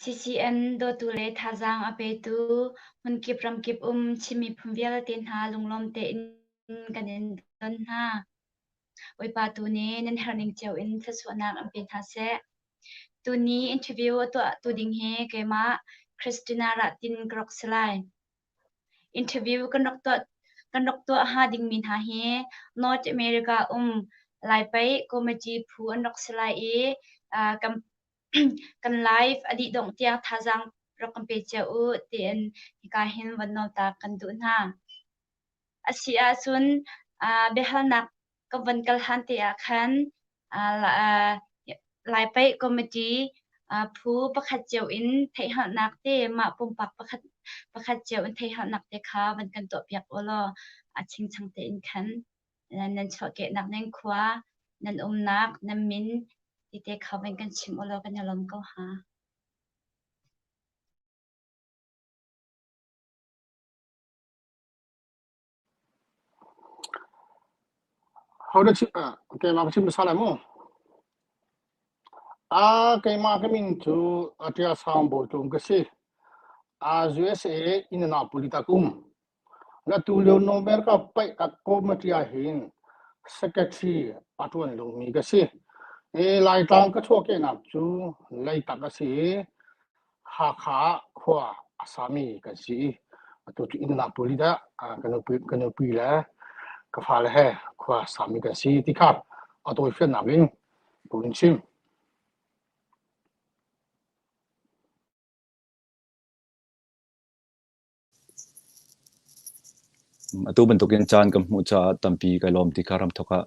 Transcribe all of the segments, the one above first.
CCN dawtu le thazaang a petu hmunkip ramkip um Chin miphun vialte hna lunglawm tein kan in don hna. Bawipa tu nih nan herhning cio in thluachuahnak an pe hna seh. Tuni interview a tuah tu ding hi keimah Christina Rahtin ka rak si lai. Interview kan rak tuah kan rak tuah hnga dingmi hna hi North America um Laipaih Committee phu an rak si lai i uh, kan kan live a dih dongh tiang thazaang rak kan pe cio u tiin hika hin van nawl ta kan duh hna. A si ahcun uh, biahalnak ka van kal han te ah khan Laipaih Committee phu pakhat cio in theihhngalhnak te mah pumpak pakhat pakhat cio in theihhngalhnak te kha van kan tuahpiak u law a chingchang tein khan nan chuahkehnak nan khua nan umnak nan min ti te kha van kan chim u law kan i lawm ko hnga. Ho dah chim ah keimah ka chim hmasa lai mu. Ah keimah ka min cu Atia Sang Bawi Tlung ka si. Ah USA Indianapolis ah ka um. Na tu lio November ka paih ka committee ah hin secretary a ṭuan lomi ka si. I Laitlang ka chuahkehnak cu Leitak a si i Hakha ah khua a sami kan si i atu cu Indianapolis ah ka nupi, ka nupi le ka fale he khua a sami kan si ti kha a tawifiannak in ka hun chim. Atu bantukin caan kan hmuh caah tampi kai lawm ti kha ramthok ah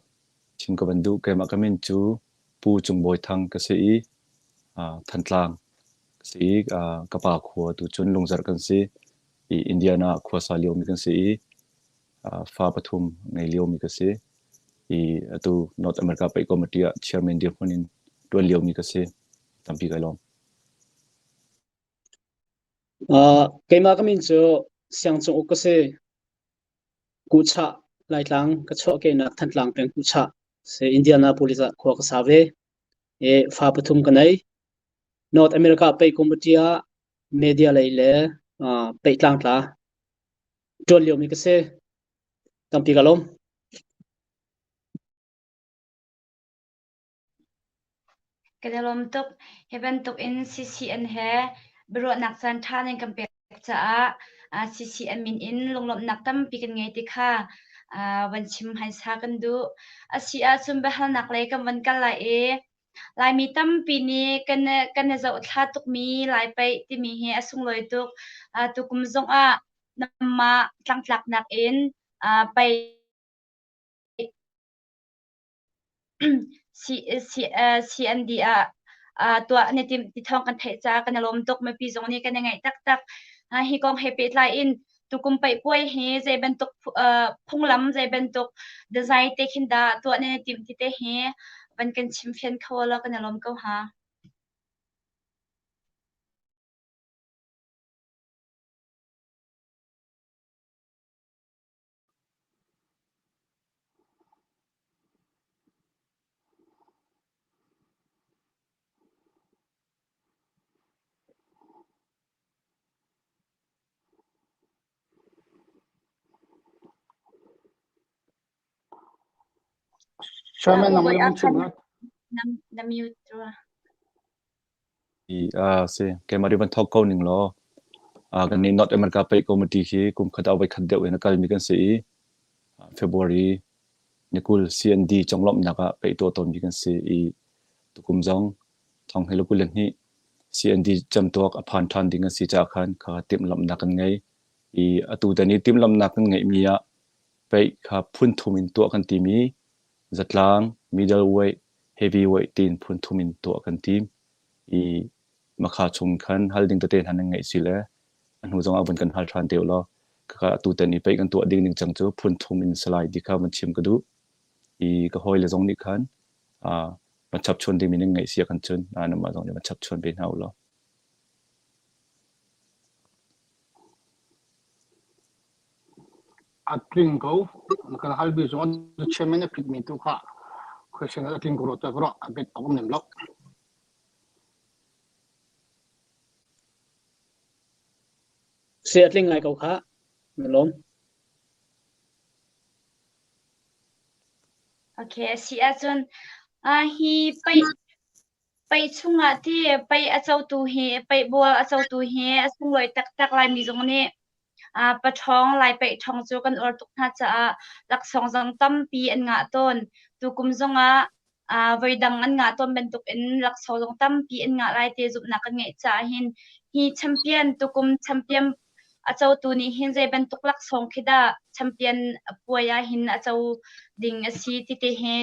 chim ka van duh. Keimah ka min cu Pu Cung Bawi Thang ka si i Thantlang ka si i ka pa khua tu cun Lungzarh kan si i Indiana khuasa liomi kan si i fa pathum ngei liomi ka si i atu North America Paih Committee ah chairman dirhmun in ṭuan liomi ka si. Tampi kai lawm. Uh, keimah ka min cu Siangcung Uk ka si. Kuchah Laitlang ka chuahkehnak Thantlang peng Kuchah si Indianapolis ah khua ka sa ve. E, fa pathum ka nei. North America Pei Committee ah media lei le uh, pei tlangtla ṭuan liomi ka si. Tampi ka lawm. Kan i lawm tuk. Hi bantuk in CCN he biaruahnak caan ṭha nan kan pek caah CCN min in lunglawmhnak tampi kan ngei ti kha van chim hmaisa kan duh. A si ahcun biahalnak lei kan van kal lai i Laimi tampi nih kan kan i zohthla tukmi Lai paih timi hi a sunglawi tuk. Tukum zongah nanmah tlangtlaknak in paih CND ah tuah an i timh ti thawng kan theih caah kan i lawm tuk. Mipi zong nih kan i ngaih taktak. Hi kong he pehtlai in tukum paih puai hi zei bantuk phunglam, zei bantuk design te khin dah tuah nan i timh ti te hi van kan chim fian kho law kan i lawm ko hnga. Chairman nang le chim Na mute rua. I si keimah ri van thawk ko ning law kan nih North America Paih Committee hi kum khat ah voi khat deuh in a kalmi kan si i February ni 20 CND conglawmhnak ah paih tuah tawnmi kan si i tukum zong thong hi le 22 CND camtuak a phan ṭhan ding an si caah khan kha timhlamhnak kan ngei i atu tan i timhlamhnak kan ngeihmi ah paih kha phun thum in tuah kan timi zatlang, middleweight, heavyweight tiin phun thum in tuah kan tim i makha chung khan hal ding tete hna nan ngeih si le a hnu zong ah vun kan hal ṭhan te ulaw khakha atu tan i paih kan tuah ding ning cang cu phun thum in salai ti kha van chim ka duh i ka hawile zong nih khan van chapchuan dingmi nan ngeih si ah khan cun nanmah zong nih van chapchuan ve hna ulaw. A tling ko. Kan hal bi zong chairman a phit mi tu kha question a tling ko ro ta ko a bet a um nem lo. Si a tling ngai ko kha. Na lawm. Okay, a si ahcun hi paih Paih chungah ti paih a cotu hi paih bual a cotu hi a sunglawi taktak Laimi zong nih paṭhawng Lai paih ṭhawng cu kan uar tuk hna caah laksawng zong tampi an ngah tawn. Tukum zongah voidang an ngah tawn bantukin laksawng zong tampi an ngah lai ti zumhnak kan ngeih caah hin hi champion tukum champion a cotu nih hin zei bantuk laksawng khi dah champion puai ah hin a co ding a si ti te hi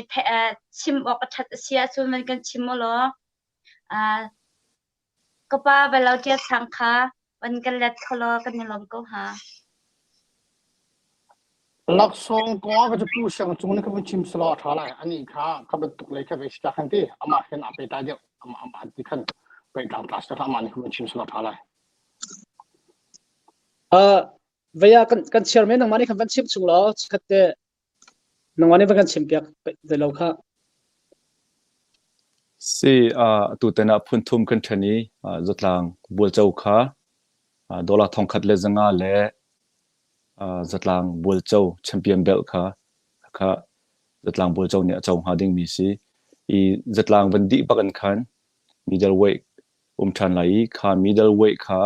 chim awk a ṭhat a si ahcun van kan chim u law ka pa Velo Ṭial Sang kha van kan let kho law kan i lawm ko hnga. Laksawng kong ah ka cu pu siang cung nih ka vun chim selaw a ṭha lai. Anih kha ka bantuk lei kha ve si ta khan ti amah hin aa pe ta deuh. Amah amah ti khan pei tlang tla si ta amah nih ka vun chim selaw a ṭha lai. Uh, vaya kan kan chairman nangmah nih khan van chim chung law chikkhat te nangmah nih van kan chim piak te lo kha. Si uh, tutan ah phun thum kan ṭhen i uh, zatlang bualco kha uh, dollar 1000 le zanga le uh, zatlang bualco champion belt kha kha zatlang bualco nih a co hnga dingmi si i zatlang van dih bak in khan middleweight um ṭhan lai i kha middleweight kha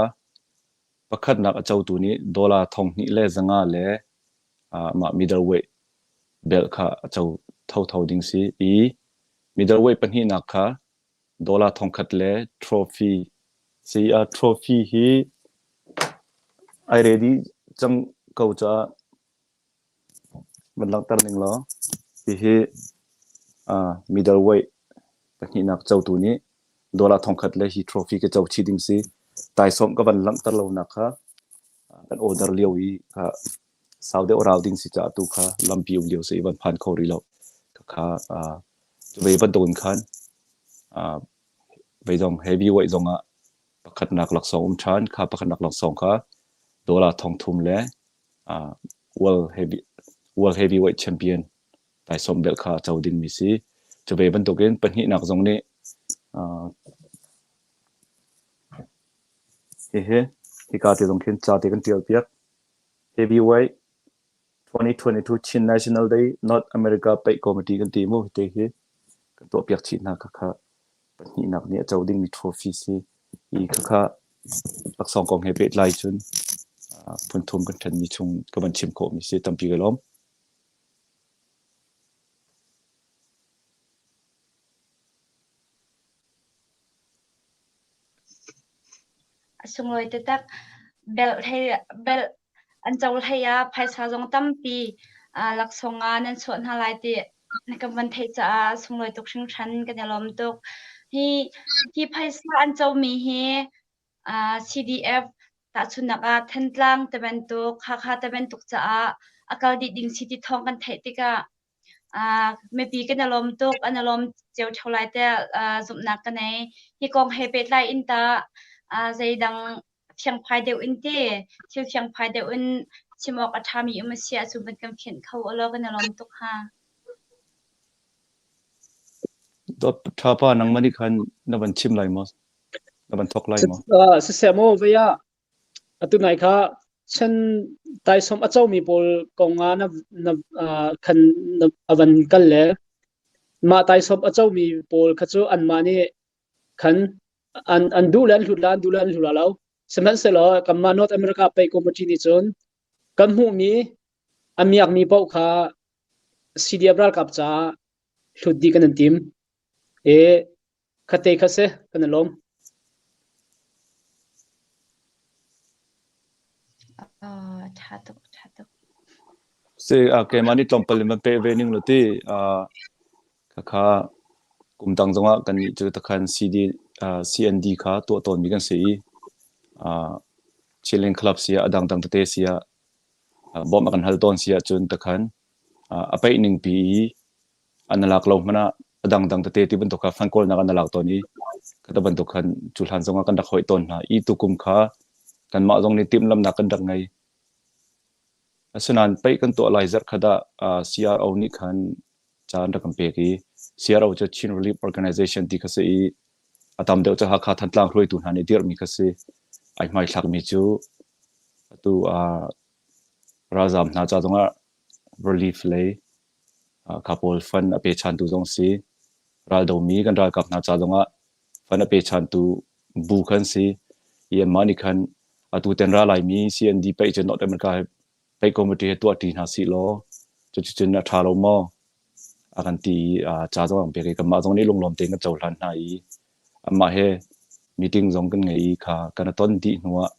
pakhatnak a cotu nih dollar 2,000 le 500 le mah middleweight belt kha a co thotho ding si i middleweight pahnihnak kha dollar 1,000 le trophy si a trophy hi ai ready cang ko caah Van langhter ning law hihi middleweight pahnihnak cotu nih dollar 1,000 le hi trophy ka co chih ding si. Taisawm ka van langhter lonak kha kan order lio i sau deuh rau ding si caah tu kha lampi um lio si i van phan kho rih lo. Khakha cu ve bantukin khan. Vei zong heavyweight zong ah pakhatnak laksawng um ṭhan. Kha pakhatnak laksawng kha dollar 3000 le uh, World Heavy World Heavyweight Champion taisawm belt kha a co dingmi si. Cu ve bantukin pahnihnak zong nih uh, hihi hika te zong khin ca te kan ṭial piak. Heavyweight 2022 Chin National Day North America Paih Committee kan ti mu te hi kan tuahpiak chih hna khakha pahnihnak nih a co dingmi trophy si i khakha laksawng kong he pehtlai cun phun thum kan ṭhenmi chung ka van chim khawhmi si tampi ka lawm. A sunglawi taktak. Bel hlei bel an co hlei ah phaisa zong tampi laksawng ah nan chuah hna lai ti na kan van theih caah sunglawi tuk hringhran kan i lawm tuk. Hi hi phaisa an comi hi CDF tahchunhnak ah Thantlang te bantuk, Hakha te bantuk caah a kal dih ding si ti thawng kan theih tikah mipi kan i lawm tuk, an i lawm cio ṭheo lai tiah zumhnak ka nei. Hi kong he pehtlai in tah zeidang fiangphai deuh in te, thil fiangphai deuh in chim awk a ṭhami um a si ahcun van kan fianh kho ulaw kan i lawm tuk hnga. Dawt ṭha pa nangmah nih khan na van chim lai maw? Na van thawk lai maw? Siseh maw vei ah Atu nai kha chan taisawm a comi pawl kong ah na, na, uh, khan na, a van kal le mah taisawm a comi pawl kha cu anmah nih khan an, an duh le an hlut la, an duh le an hlut la lo. Sihmanhsehlaw kanmah North America Pay Committee nih cun kan hmuhmi a miakmi paoh kha CDF ralkap caah hlut dih kan in tim. E Khate kha si, kan i lawm. Ṭha tuk, ṭha tuk. Si, keimah nih tlawmpal in van peh ve ning law ti, khakha kum dang zongah kan nih cu takhan CD, CND kha tuah tawnmi kan si i, Chilling Club si ah, a dangdang tete si ah, bawmh a kan hal tawn si ahcun takhan a peih ning pi i an lak lo hmanh ah a dangdang tete ti bantuk kha fan kawlnak an lak tawn i khata bantuk khan cu hlan zongah kan rak hoih tawn hna i tukum kha kanmah zong nih timhlamhnak kan rak ngei. Asinain paih kan tuah lai zarh khat ah CRO nih khan ca an rak kan pek i CRO cu Chin Relief Organization ti kha si i a tam deuh cu Hakha Thantlang hruaitu hna nih dirhmi kha si. Ai hmaithlakmi cu atu ralzaam hna ca zongah relief lei Kha pawl fund a pechantu zong si. Raldomi kan ralkap hna ca zongah fund a pechantu bu khan si. I anmah nih khan atu ten ra laimi CND paih cu North America he paih committee he tuah ṭi hna sih law cuticun a ṭha lo maw a kan ti i ca zong an pek i kanmah zong nih lunglawm tein kan cohlan hna i anmah he meeting zong kan ngei i kha kan i ton dih hnuah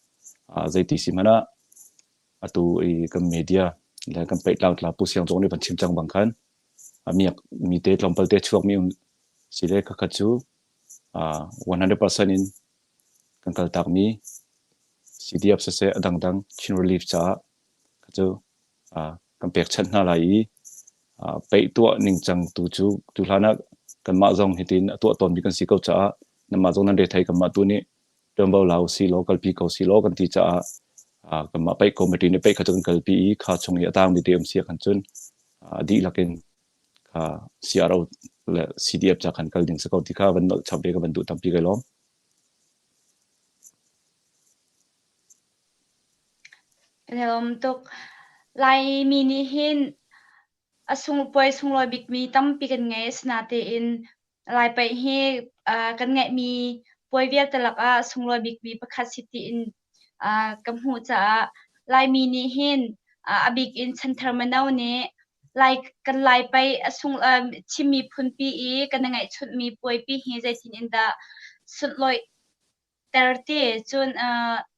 zeiti si hmanh ah atu i kan media le kan peih tlangtla Pu Siang Cung nih van chim cang bang khan a miak mi te tlawmpal te chuak mi um si le khakhat cu 100% in kan kaltak mi CDF siseh a dangdang Chin Relief caah cu kan pekchanh hna lai i peih tuah ningcang tu cu tu hlan ah kanmah zong hitin a tuah tawnmi kan si ko caah nanmah zong nan rethei kanmah tu nih ṭuanvo la usih law kalpi ko sih law kan ti caah kanmah paih committee nih paih kha cu kan kalpi i kha chung i a tangmi te um si ahkhan cun a dihlak in kha CRO le CDF ca khan kal ding si ko ti kha van nolh chap ve ka van duh tampi kai lawm. Kan i lawm tuk. Laimi nih hin A sungpuai sunglawi bikmi tampi kan ngei. Asinain Lai paih hi kan ngeihmi puai vialte lakah sunglawi bikmi pakhat si tiin ka hmuh caah Laimi nih hin a bik in chanthar mino nih Lai kan Lai paih a sung Chin miphunpi i kan i ngeihchunhmi puaipi hi zeitin in dah sunhlawih ter ti cun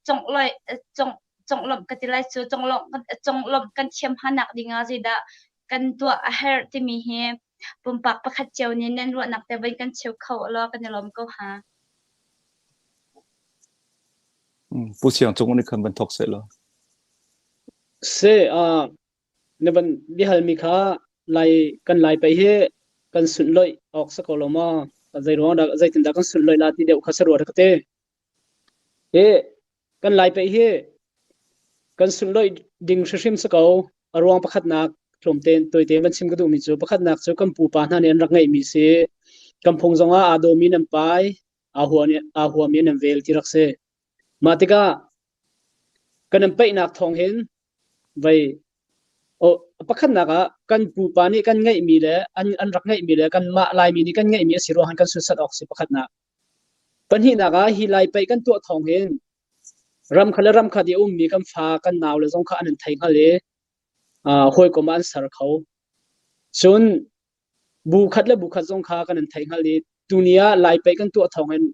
conglawmh conglawmh ka ti lai cu conglawmh kan thiam hanak dingah zeidah kan tuah a herh timi hi pumpak pakhat cio nih nan ruahnak te voi kan cheu kho law kan i lawm ko ha. Pu Siang Cung nih khan van thawk seh law. Se uh, na van biahal mi kha lai kan lai pai hi kan sunhlawih awk sa ko lo maw? Zei ruang dah zeitindah kan sunlawih la ti deuh kha sa rua ka te. Hi kan Lai paih hi kan sunlawih ding hrimhrim si ko. A ruang pakhatnak tlawmte tawite van chim ka duhmi cu pakhatnak cu kan pupa hna nih an rak ngeihmi si. Kan phung zongah aa dawmi nan pai, aa huami nan vel ti rak si. Mah tikah kan in paihnak thawng hin vei oh, pakhatnak ah kan pupa nih kan ngeihmi le an rak ngeihmi le kanmah Laimi nih kan ngeihmi a si ruangah kan sunsak awk si pakhatnak. Pahnihnak ah hi Lai paih kan tuah thawng hin ram khat le ram khat i a ummi kan fa kan nau le zong kha an in thei hngal i hawikom ah an ser kho. Cun bu khat le bu khat zong kha kan in thei hngal i tuni ah Lai paih kan tuah thawng hin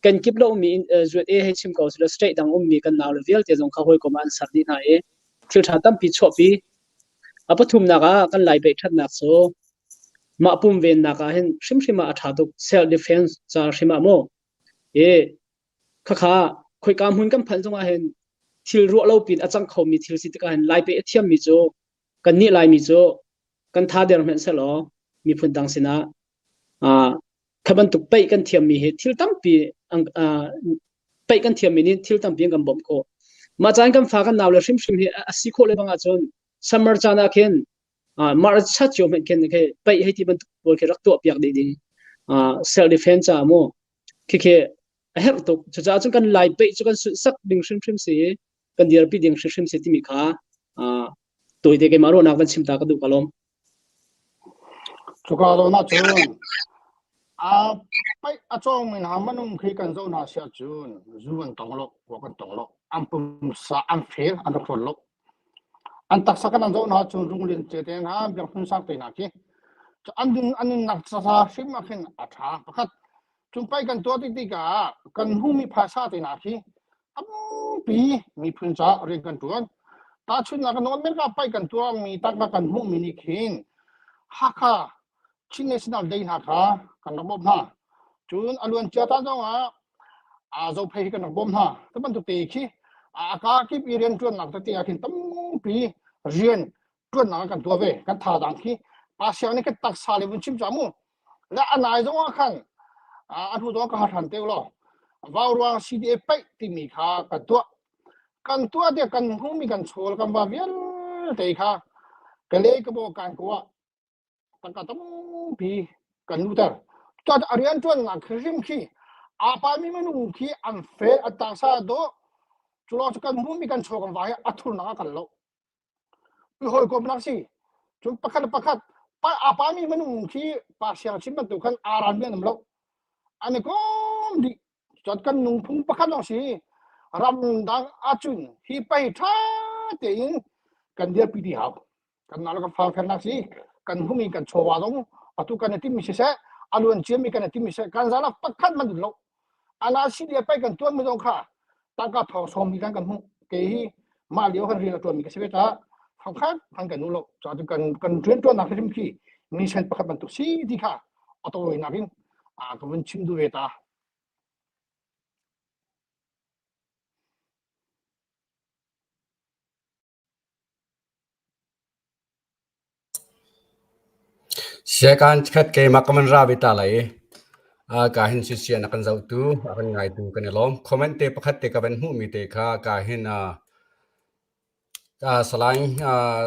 kan kip lo ummi zuat e hei chim ko sila state dang ummi kan nau le vialte zong kha hawikom ah an ser dih hna i thil ṭha tampi chuahpi. A pathumnak ah kan Lai paih ṭhatnak cu mah pumvennak ah hin hrimhrim ah a ṭha tuk self defense ca hrim ah maw i khakha khoika hmun kan phanh zongah hin thil ruah lo pin a cang khomi thil si tikah hin Lai paih a thiammi cu kannih Laimi cu kan tha der hmanh sehlaw miphun dang sinah kha bantuk paih kan thiammi hi thil tampi paih kan thiammi nih thil tampi an kan bawmh khawh. Mah caan kan fa kan nau le hrimhrim hi a si khawh le bang ahcun summer caan ah khin March chat cio hmanh khin khi paih hei ti bantuk pawl khi rak tuah piak dih ding self defense ca mu khi khi a herh tuk. Cucaah cun kan Lai paih cu kan sunhsak ding hrimhrim si kan dirpi ding hrimhrim si timi kha tawite keimah ruahnak van chim ta ka duh ka lawm. Cuka lo na cun a paih a cawngmi hna minung khi kan zoh hna siah cun zu an tong lo, kuak an tong lo, an pumsa an fel, an rak hrawn lo. An taksa kan an zoh hna cun runglin ce te hna, biakphun sang te hna khi an nun an nunnak ca hrim ah khin a ṭha pakhat. Cun paih kan tuah tik tikah kan hmuhmi phaisa te hna khi tampi miphun caah rian kan ṭuan. Tahchunhnak ah North America paih kan tuahmi tangka kan hmuhmi nih khin Hakha Chin National Day hna kha kan rak bawmh hna. Cun a luancia caan zongah Zophei hi kan rak bawmh hna. Cu bantuk te khi a kakip i rianṭuannak tete ah khin tampi rian ṭuannak kan tuah ve. Kan thazaang khi pa siang nih kan taksa le vun chim ca mu. Le a nai zong ah khan a hnu zong ka har than te law vauruang CDA paih timi kha kan tuah. Kan tuah tiah kan hmumi kan chawl kan va vialte kha ka le ka bo kan ko ah tangka tampi kan luter. Tuah a rian ṭuannak hrim khi aa pami minung khi an fel an taksa dawh cu lawng cu kan hmumi kan chawl kan va hi a thurnak ah kan lo. Hawikomnak si. Cun pakhat le pakhat pa a pami minung khi pa siang chim bantuk khan aa ral mi an um lo. An i kom dih. Cun kan nungphung pakhat lawng si. Ramdang ahcun hi pei ṭha tein kan dirpi ti hau. Kan nal kan fal khannak si. Kan hung i kan chawva zong atu kan i timmi siseh, a luan ciami kan i timmi siseh, kan zalak pakhat man lo. Ana si dia pai kan tuan mi zong kha tangka thong sawm mi kan kan hmuh kei hi mah lio kan rian a tuan mi ka si ve ta thong khan kan kan lo cha tu kan kan rian tuan nak hrim khi mi sen pakhat bantuk si ti kha a tawi nak in a ka vun chim du ve ta. Siakaan khat keimah ka van ra ve ta lai i ka hin sisian a kan zohtu, a kan ngaitu kan i lawm. Comment te pakhat te ka van hmuhmi te kha ka hin Salai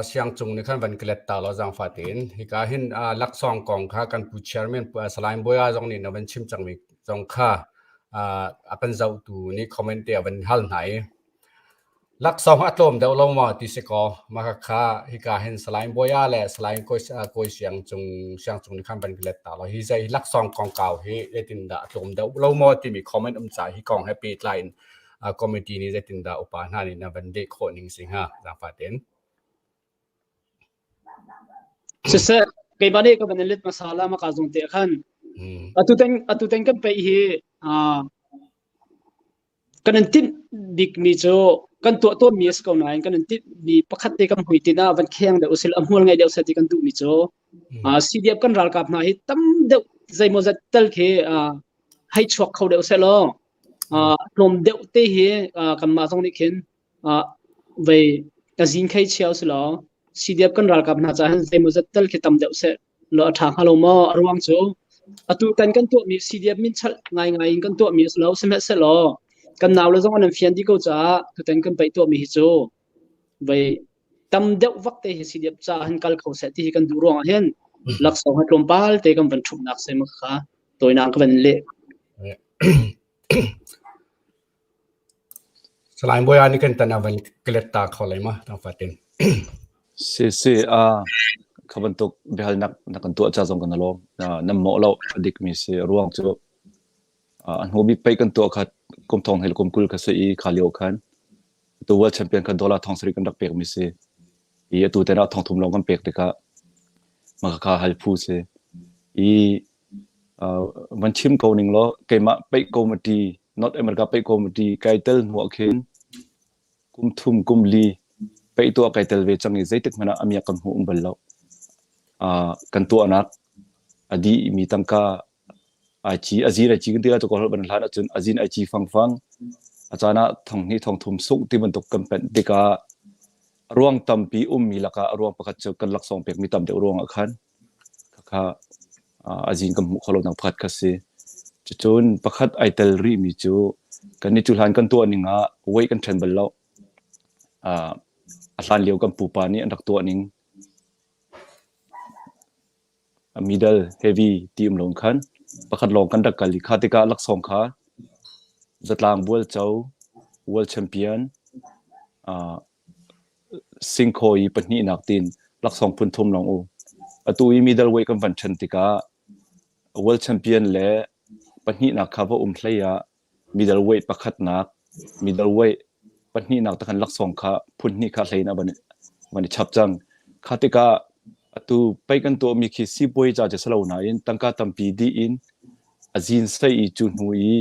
Siangcung nih khan van ka let ta law zaangfah tein. Hika hin laksawng kong kha kan pu chairman Salai Bawia zong nih na van chim cangmi zong kha a kan zohtu nih comment te a van hal hna i Laksawng a tlawm deuh lo maw ti si kaw, mah khakha hika hin Salai Bawia le Salai Kawi Siang Cung Siang Cung nih khan van ka let ta law hi zei laksawng kongkau hi zeitindah a tlawm deuh lo maw timi comment um caah hi kong he pehtlai in committee nih zeitindah upa hna nih na van leh khawh ning si hnga zaangfah tein. Siseh, keimah nih ka van in let hmasa la maka zung te khan. Atu ten kan peih hi Kan in tinh bikmi cu kan tuah tawnmi a si ko nain kan in tinhmi pakhat te kan hmuitinh ah van kheng deuh usih a hmual ngei deuh seh ti kan duhmi cu CDF kan ralkap hna hi tam deuh zeimawzat tal khi hei chuak kho deuh seh law tlawm deuh te hi kanmah zong nih khin vei azin khei chia usih law CDF kan ralkap hna caah hin zeimawzat tal khi tam deuh seh law a ṭha hnga lo maw? A ruang cu Atu tan kan tuahmi CDF min chalh ngaingai in kan tuahmi a si lo. Sihmanhsehlaw kan nau le zong an fian dih ko caah tutan kan paih tuahmi hi cu vei tam deuh vak te hi CDF ca han kal kho seh ti hi kan duh ruangah hin laksawng ha tlawmpal te kan van ṭhumhnak se ma kha tawinak ka van leh. Salai Bawi nih kan tan a van kalet ta kho lai ma tang fatin. Si si a kha bantuk biahalnak na kan tuah ca zong kan alawm. Nam mawh lo a dik mi si ruang cu a hnu bik pei kan tuah kha kum thong hel kum 20 kha si i kha lio khan tu world champion kha dollar thong sarih kan rak pek mi si. I atu te ah thong thum lawng kan pek tikah maka kha hal phu si. I van chim ko ning law keimah paih committee North America paih committee kai tel hnu ah khin kum thum kum li paih tuah kai tel ve cang i zeitik hmanh ah a miak kan hmu um bal lo. Kan tuahnak a dih mi tangka ai ci a zir ai ci kan ti lai cu kawl ban hlan ahcun a zin ai ci fangfang a caan ah thong hnih thong thum sungh ti bantuk kan penh tikah a ruang tampi ummi lakah a ruang pakhat cu kan laksawng pekmi tam deuh ruangah khan Khakha a zin kan hmuh khawh lonak pakhat kha si. Cucun pakhat ai tel rihmi cu kannih cu hlan kan tuah ning ah weight kan ṭhen bal lo. A hlan lio kan pupa nih an rak tuah ning middle, heavy ti um lo khan pakhat lawng kan rak kal i kha tikah laksawng kha zatlang bualco, world champion, Singkhaw i pahnihnak tiin laksawng phun thum lawng u. Atu i middleweight kan van ṭhen tikah world champion le pahnihnak kha va um hlei ah middleweight pakhatnak, middleweight pahnihnak te khan laksawng kha phun hnih kha hlei in a van, van i chap cang. Kha tikah atu pei kan tuahmi khi sipuai ca cu si lo nain tangka tampi dih in a zin sei i cu hnu i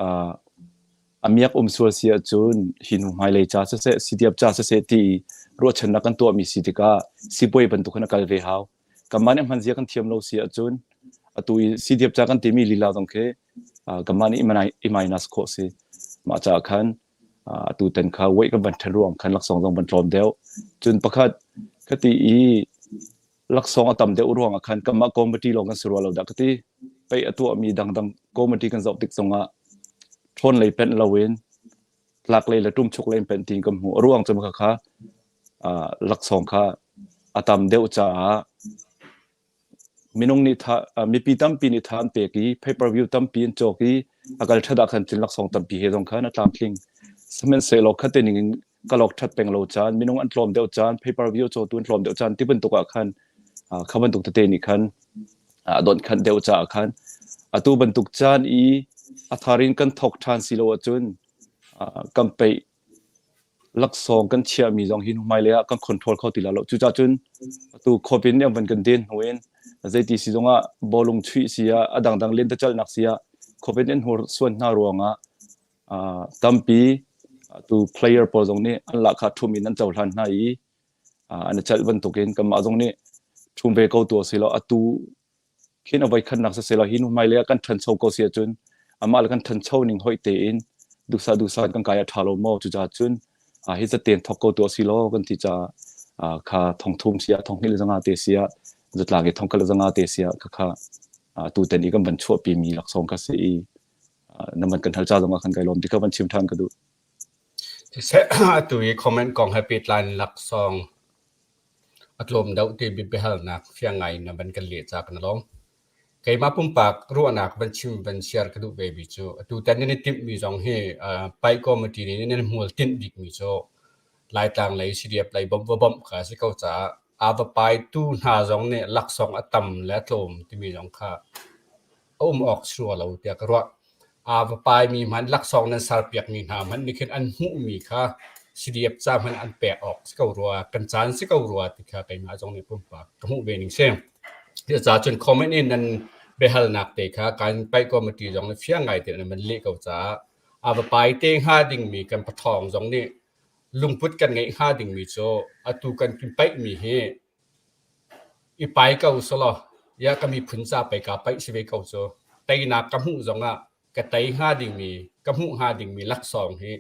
uh, A miak um sual si ahcun hi hnu hmailei ca siseh, sitiap ca siseh ti i ruahchannak kan tuahmi si tikah sipuai bantuk in a kal ve hau. Kanmah nih hmanzia kan thiam lo si ahcun atu i sitiap ca kan timi lila zong khi kanmah nih i minus khawh si. Mah caah khan atu tan kha weight kan van ṭhen ruang khan laksawng zong van tlawm deuh. Cun pakhat khati i laksawng a tam deuh ruangah khan kanmah committee lawng kan si rua lo dah ka ti. Pei a tuahmi dangdang committee kan zoh tik zongah ṭhawn lei penh loin tlak lei le ṭumchuk lei in penh tiin kan hmuh. A ruang cu khakha laksawng kha a tam deuh caah minung nih tha mipi tampi nih tha an pek i pay per view tampi an cawk i a kal ṭhat ah khan cun laksawng tampi he zong khan a tlamtling. Sihmanhsehlaw khate ning in kalok ṭhat peng lo caan, minung an tlawm deuh caan, pay per view cawtu an tlawm deuh caan ti bantuk ah khan kha bantuk tete nih khan a donh khanh deuh caah khan atu bantuk caan i a thar in kan thawk ṭhan si lo ahcun kan peih laksawng kan chiahmi zong hi hmailei ah kan control kho ti la lo. Cucaah cun atu COVID nih an van kan den hnu in zeiti si zongah bawlung chuih si ah a dangdang lentecelhnak si ah COVID nih an hnursuan hna ruangah tampi tu player pawl zong nih an lahkhah ṭhum in an cohlan hna i an i celh bantukin kanmah zong nih ṭhum ve ko tu a si lo. Atu khin a voikhatnak siseh hi hnu hmailei ah kan ṭhancho ko si ahcun amah le kan ṭhancho ning hoih tein duhsah duhsah in kan kai a ṭha lo maw? Cucaah cun hi zaten thawk ko tu a si lo kan ti caah kha thongthum si ah thonghnih le zanga te si ah zatlang i thongkhat le zanga te si ah khakha tutan i kan van chuahpi mi laksawng kha si i na man kan hal ca zong ah khan kai lawm ti kha van chim ṭhan ka duh. Siseh atu i comment kong he pehtlai in laksawng a tlawm deuh ti biahalnak fiang ngai in na van kan leh ca kan lawm. Keimah pumpak ruahnak van chim van share ka duh ve mi cu atutan nan i timhmi zong hi Paih Committee nih nan hmual tinh bikmi cu Laitlang lei CDF lei bawmh va bawmh kha a si ko caah aa va paitu hna zong nih laksawng a tam le a tlawm timi zong kha a um awk si rua lo tiah ka ruah. Aa va paimi hmanh laksawng nan serpiakmi hna hmanh nih khin an hmuhmi kha CDF ca hmanh an pek awk si ko rua, kan caan si ko rua ti kha keimah zong nih pumpak ka hmuh ve ning si. Cucaah cun comment in nan biahalnak te kha kan paih committee zong nih fiang ngai tein an van leh ko caah aa va pai te hnga dingmi kan pathawng zong nih lungput kan ngeih hnga dingmi cu atu kan paihmi hi I pai ko selaw ya ka miphun ca pei kaa paih si ve ko cu. Teinak ka hmuh zongah ka tei hnga dingmi, ka hmuh hnga dingmi laksawng hi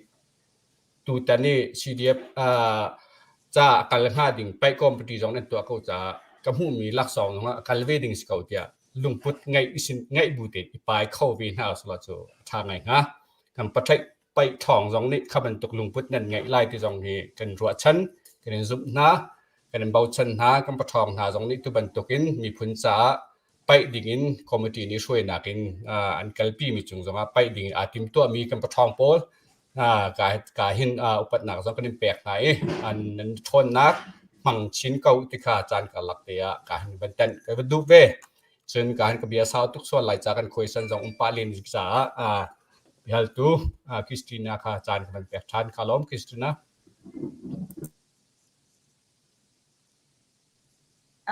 tutan i CDF uh, ca a kal hnga ding paih company zong nan tuah ko caah ka hmuhmi laksawng zongah a kal ve ding si ko tiah. lungput ngeih isin ngeih bu tein i pai kho ve hna usulaw cu a ṭha ngai hnga. Kan paṭhaih paih ṭhawng zong nih kha bantuk lungput nan ngeih lai ti zong hi kan ruahchan, kan in zumh hna, kan in bochan hna. Kan paṭhawng hna zong nih tu bantukin miphun caah paih dingin committee nih hruainak in an kalpi mi cung zongah paih dingin aa timtuahmi kan paṭhawng pawl ka ka hin upatnak zong kan in pek hna i an nan ṭhawnnak hmang chin ko ti kha caan karlak te ah ka hin van tenh ka van duh ve. Cun ka hin ka bia sau tuk sual lai ca kan khuaisan zong um pah len caah biahaltu Christina kha caan ka van pek ṭhan. Ka lawm Christina.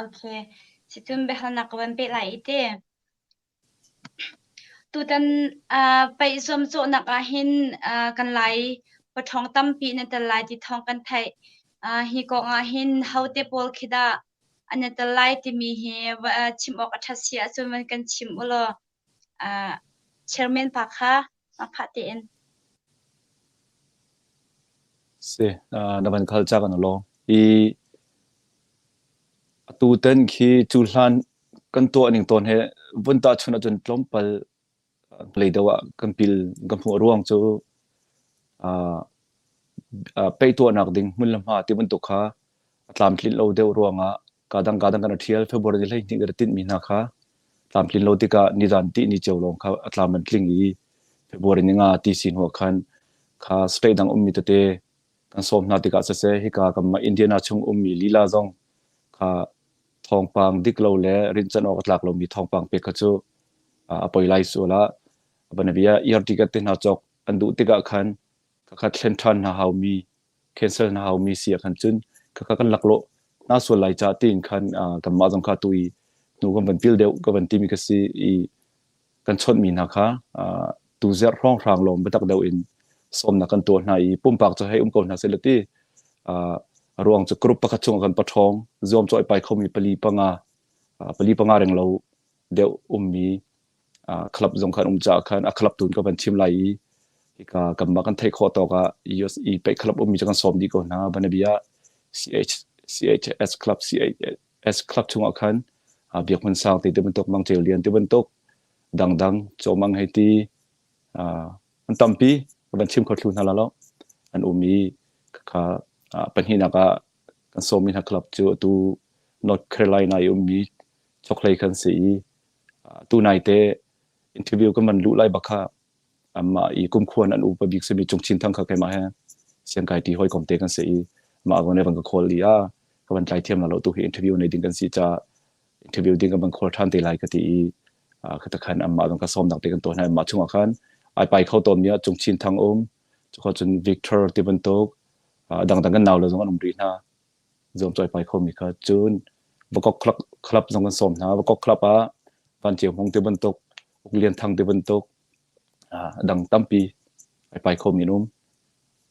Okay. Sicun biahalnak ka van peh lai i te. Tutan paih zuamcawhnak ahhin kan Lai paṭhawng tampi nan tel lai ti thawng kan theih. Hi kong ahhin hote pawl khi dah an i tel lai timi hi chim awk a ṭhat si ahcun van kan chim u law chairman pa kha phah tein. Si, na van khal cak an lo. I atu ten khi cu hlan kan tuah ning tawn he vun tahchunh ahcun tlawmpal lei deuh ah kan pil kan hmuh ruang cu peih tuahnak ding hmun le hma ti bantuk kha a tlamtlinh lo deuh ruangah kadang kadang kan ṭhial February 12 kan tinhmi hna kha tlamtlin lo tikah nizan tih ni cio lawng kha a tlam an tling i February ni nga ti si hnu ah khan kha state dang ummi tete kan sawm hna tikah siseh hika kanmah Indiana chung ummi lila zong kha thawngpang dik lo le rinhcanh awk a tlak lomi thawngpang pek kha cu a poi lai sual ah banabia ear ticket te hna cawk an duh tikah khan khakha thlen ṭhan hna haumi cancel hna haumi si ah khan cun khakha kan laklawh hna sual lai ca tiin khan kanmah zong kha tu i hnu kan van pil deuh ka van timi ka si i kan chawnhmi hna kha tu zerh hrawnghrang lawng biatak deuh in sawmnak kan tuah hna i pumpak cu hei um ko hna seh ti a ruang cu group pakhat chungah kan paṭhawng zuamcawh i pai khomi pali panga pali panga reng lo deuh ummi club zong khan um caah khan a club tun ka van chim lai i hika kanmah kan theih khawh tawk ah US i paih club ummi cu kan sawm dih ko hna banabia CH CHS club CHS club chungah khan Biak Hmun Sang ti ti bantuk Mang Ceu Lian ti bantuk dangdang Cawmang hei ti an tampi ka van chim kho thlu hna la lo an um i kha pahnihnak ah kan sawmmi hna club cu atu North Carolina i ummi chokhlei kan si i tu nai te interview kan van luh lai bak kha amah i kumkhuan an upa bik simi Cung Chin Thang kha keimah he siangkai ti hawikom te kan si i mah von van ka call i a ka van tlai thiam la lo tu hi interview nei ding kan si ca interview ding kan van call than te lai ka ti i khata khan amah zong ka sawm nak te kan tuah hna mah chungah khan ai pai kho tawn mi ah Cung Chin Thang um cukho cun Victor ti bantuk dangdang kan nau le zong an um rih hna zuamcawi pai khomi kha cun Vakok club, club zong kan sawm hna. Vakok club ah Van Ceu Hmung ti bantuk, Uk Lian Thang ti bantuk, dang tampi ai pai khomi an um.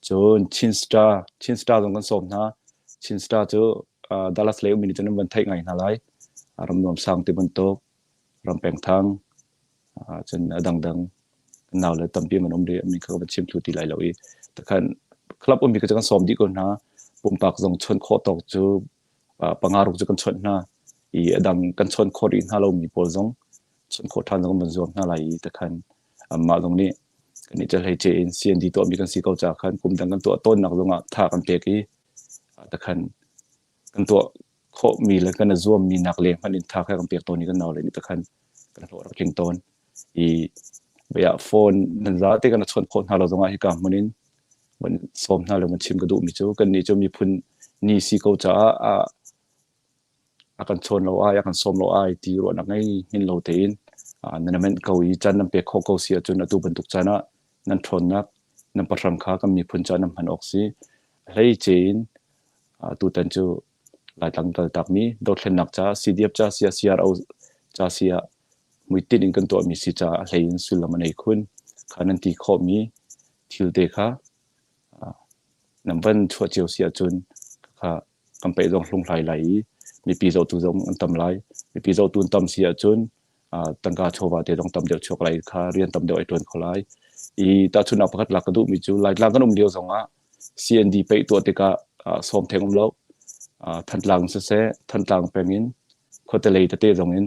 Cun Chin Star, Chin Star zong kan sawm hna. Chin Star cu Dallas lei ummi nih cun an van theih ngai hna lai. Ram Nuam Sang ti bantuk, Ram Peng Thang, cun a dangdang nau le tampi man um rih mi kha ka van chim thlu ti lai lo i takhan club ummi kha kan sawm dih ko hna pumpak zong chon khawh tawk cu panga ruk cu kan chawnh hna i a dang kan chawnh khawh rih hna lomi pawl zong chawnh khawh ṭhan zong kan zuam hna lai i takhan mah zong nih kan i hlei ce in CND tuahmi kan si ko caah khan kum dang kan tuah tawnnak zongah tha kan pek i takhan kan tuah khawhmi le kan i zuammi nak leng hmanh in tha kha kan pek tawn i kan naule nih takhan kan hlawh rak tling tawn i bia phone nan zate kan chawnh khawh hna lo zongah hika hmun in van sawm hna le van chim ka duhmi cu kan nih cu miphun ni si ko caah a a kan chawn lo ai a kan sawm lo ai ti ruahnak ngei hin lo tein nan ament ko i caan nan pek khawh ko si ahcun atu bantuk caan ah nan ṭhawnnak nan pahram kha kan miphun caah nan hman awk si hlei ce in tutan cu Laitlang kaltakmi dothlennak ca CDF ca sia CRO ca sia hmuitinh in kan tuahmi si caah a hlei in sullam a nei khun. Kha nan ti khawhmi thil te kha nan van chuah cio si ahcun kha kan peih zong hlunghlai lai i mipi zohtu zong an tam lai. Mipi zohtu an tam si ahcun tangka chawva te zong tam deuh chuak lai kha rian tam deuh ai ṭuan kho lai. I tahchunhnak pakhat lak ka duhmi cu Laitlang kan um lio zongah CND peih tuah tikah sawm theng um lo. Thantlang siseh, Thantlang peng in khuate lei tete zong in.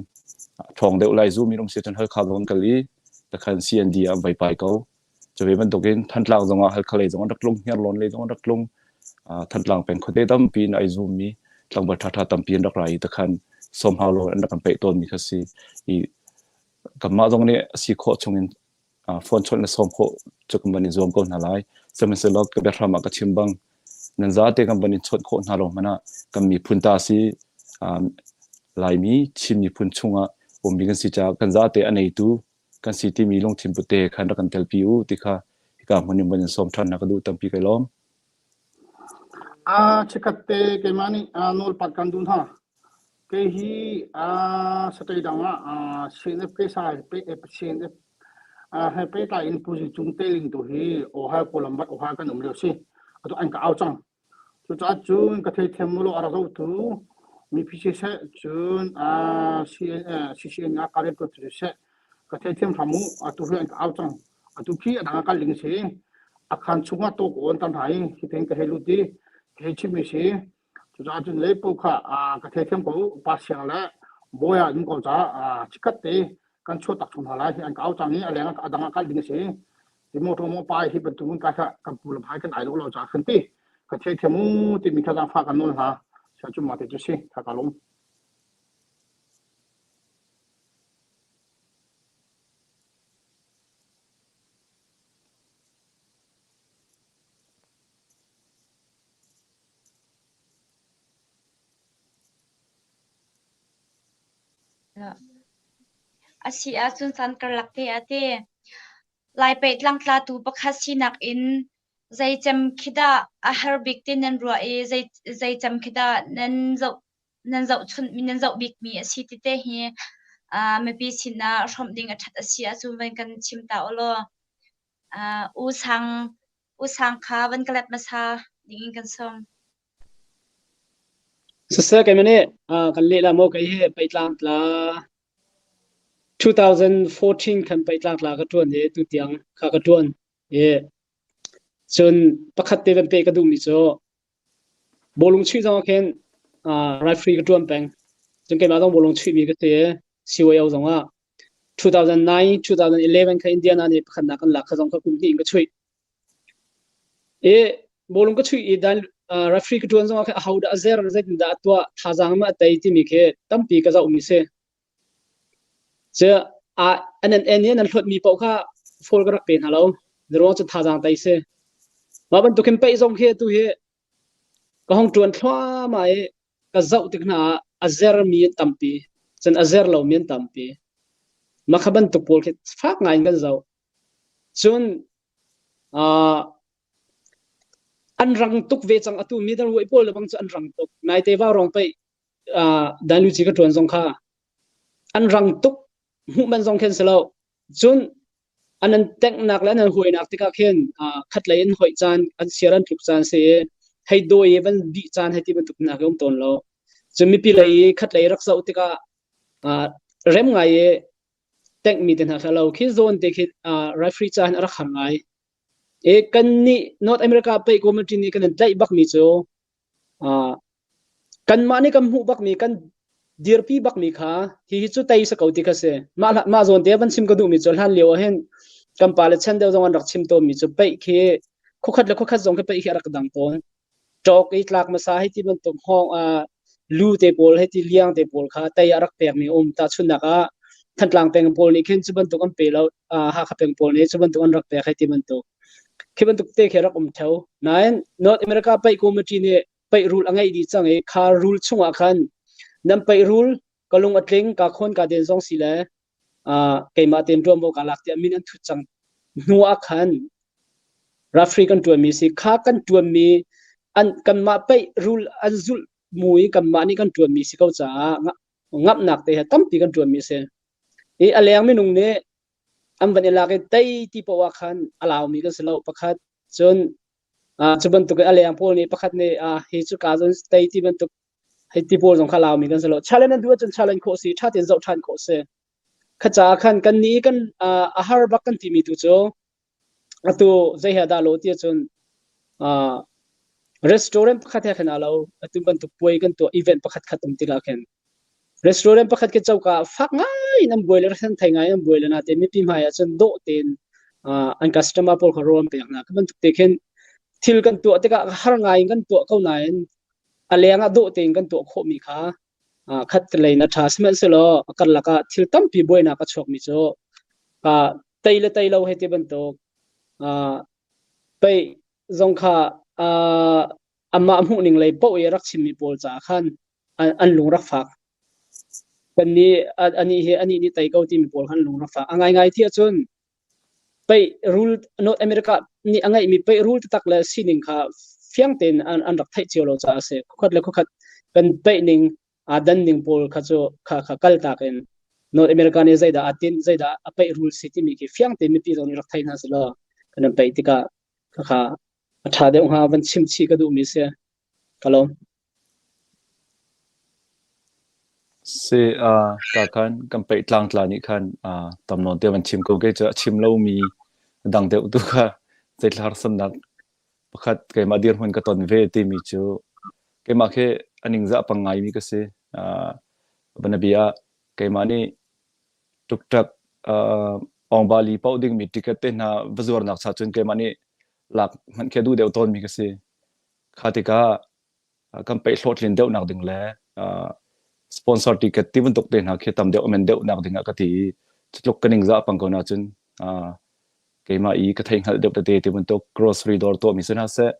Ṭhawng deuh lai zumi um si cun Halkha zong an kal i takhan CND ah an vai pai ko. Cu ve bantukin Thantlang zongah Halkha lei zong an rak tlung, Hniarlawn lei zong an rak tlung. Thantlang peng khuate tampi in ai zummi tlangval ṭhaṭha tampi an rak ra i takhan sawmhau lo an rak kan peih tawnmi kha si. I kanmah zong nih a si khawh chungin phone chawnh le sawm khawh cu kan van i zuam ko hna lai. Sihmanhsehlaw ka biahram ah ka chim bang nan zate kan van in chawnh khawh hna lo hmanh ah kan miphun ta si Laimi Chin miphun chungah ummi kan si caah kan zate a neitu kan si timi lungthin put te khan rak kan telpi u ti kha hika hmun in van in sawm ṭhan hna ka duh tampi kai lawm. Chikkhat te keimah nih nawlpat kan duh hna. Kei hi satei dang ah CNF keisa CNF he pehtlai in Pu Zi Cung Teling tu hi Ohio Columbus Ohio kan um lio si. Atu an ka au cang. Cucaah cun ka theithiam mu law a rak zohtu mipi siseh cun CCN ah ka riantuan siseh ka theithiam hram u. Atu hi an ka au cang. Atu khi a dang ah kal ding si. A khan chungah tawk awn tam hna i hitin ka hei lut i ka hei chimmi si. Cucaah cun leipo kha ka theithiam ko u. Pa Siang le Bawi ah um ko caah chikkhat te kan chuah tak chung hna lai. Hi an ka au cang i a leng ah a dang ah kal ding a si. Ti motor maw pa hi bantuk in kai kha kan pu le bhai kan ai lo lo caah khan ti ka theithiam u timi kha zaangfah kan nawl hna. Sia cu mah te cu si kha ka lung. A si ahcun caan karlak te ah te Laipeih tlangtlatu pakhat sinak in zei cem khi dah a har bik ti nan ruah i zei zei cem khi dah nan zoh nan zohchunh nan zoh bikmi a si ti te hi mipi sinah hrawmh ding a ṭhat a si ahcun van kan chim ta u law. U Sang U Sang kha van ka let hmasa ding in kan sawm. Siseh keimah nih kan leh la maw kei hi peitlang tla 2014 khan peitlang tla ka ṭuan i tutiang kha ka ṭuan i cun pakhat te van peh ka duhmi cu bawlung chuih zong ah khin referee ka ṭuan peng. Cun keimah zong bawlung chuihmi ka si i CYO zong ah 2009 2011 kha Indiana nih pakhatnak kan lak kha zong kha kum hnih in ka chuih. I bawlung ka chuih i dan referee ka ṭuan zongah khan aho dah a zer zeitindah a tuah thazaang ma a tei timi khi tampi ka zohmi si. Cu a an an en i an hlawtmi paoh kha foul ka rak pe hna lo. Ruang cu thazaang tei si. Mah bantuk hin peih zong khi atu hi ka hong ṭuan thluahmah i ka zoh tik hna ah a zermi an tampi. Cun a zer lomi an tampi. Mah kha bantuk pawl khi fak ngai in kan zoh. Cun uh, an rang tuk ve cang atu mi dang ruai pawl le bang cu an rang tuk. Naite vau rong pei uh, dan luci ka ṭuan zong kha an rang tuk hmuh man zong khin si lo. Cun an an tenghnak le an an huainak tikah khin uh, khatlei in hoih caan an siar an tluk caan si i hei dawi i van bih caan hei ti bantuk hna khi um tawn lo. Cun mipi lei i khatlei rak zoh tikah uh, rem ngai i tenghmi te hna kha lo khi zawn te khi uh, referee ca hin a rak har ngai. E kan nih North America pei committee nih kan in tlaih bakmi cu uh, kanmah nih kan hmuh bakmi kan dirpi bakmi kha hi hi cu tei sa ko ti kha si. Mah mah zawn te van chim ka duhmi cu hlan lio ah hin kan pale chan deuh zong an rak chim tawnmi cu peih khi khuakhat le khuakhat zong khi peih khi a rak dang tawn. Ṭawk i tlak hmasa hei ti bantuk hngawng ah lu te pawl hei ti liang te pawl kha tei a rak pekmi a um. Tahchunhnak ah Thantlang peng pawl nih khin cu bantuk an pe lo. Hakha peng pawl nih cu bantuk an rak pek hei ti bantuk. Khi bantuk te khi rak um theo. Nain North America paih committee nih paih rule a ngeih dih cang i kha rule chungah khan nan paih rule ka lung a tling ka khawn ka den zong si le keimah tein ṭuanvo kaa lak tiah min an thut cang hnu ah khan referee kan ṭuanmi si kha kan ṭuanmi an kanmah paih rule an zulh mu i kanmah nih kan ṭuanmi si ko caah ngamhnak te he tampi kan ṭuanmi a si. I a leng minung nih an van i lak i tei ti poah ah khan a laumi kan si lo pakhat cun cu bantuk in a leng pawl nih pakhat nih hi cu ka cun tei ti bantuk hei ti pawl zong kha laumi kan si lo. Challenge an duh ahcun challenge khawh si, ṭha tein zoh ṭhan khawh si. Kha caah khan kan nih kan a har bak kan timi tu cu atu zei he dah lo ti ahcun restaurant pakhat he khan aa lo. Atu bantuk puai kan tuah event pakhat khat um tikah khin. Restaurant pakhat ke coka fak ngai in an buai le ran thei ngai an buai le natein mipi hmai ah cun dawh tein an customer pawl kha rawl an pek hna. Khi bantuk te khin thil kan tuah tikah har ngai in kan tuah ko nain a leng ah dawh tein kan tuah khawhmi kha khat lei in a ṭha. Sihmanhsehlaw a karlak ah thil tampi buainak a chuakmi cu tei le tei lo hei ti bantuk pei zong kha amah hmuhning lei paoh i a rak chimmi pawl caah khan an lung rak fak. Kannih anih hi anih nih tei ko timi pawl khan lung rak fak. A ngaingai ti ahcun pei rule North America nih a ngeihmi pei rule taktak le sining kha fiang tein an, an rak theih cio lo caah a si. Khuakhat le khuakhat kan peih ning aa dan ning pawl kha cu kha kha kal tak in North America nih zeidah aa tinh zeidah a peih rule si timi khi fiang tein mipi zong nih rak thei hna selaw kan an peih tikah khakha a ṭha deuh hnga van chim chih ka duhmi si. Ka lawm. Si, uh, ka khan kan peih tlangtla nih khan uh, tam nawn te van chim ko ke cu a chim lomi dang deuh tu kha zeithla harsatnak pakhat keimah dirhmun ka ton ve timi cu keimah khi a ningzah pang ngaimi ka si. Uh, banabia keimah nih tuktak uh, Awngbali paoh dingmi ticket te hna va zuarnak cha cun keimah nih lak hmanh khi a duh deuh tawnmi ka si. Kha tikah kan peih hlawhtlin deuhnak ding le sponsor ticket ti bantuk te hna khi tam deuh amen deuhnak ding ah ka ti i cutluk ka ningzah pang ko na cun keimah i ka thei hngalh deuh tete ti bantuk grocery dawr tuahmi si hna seh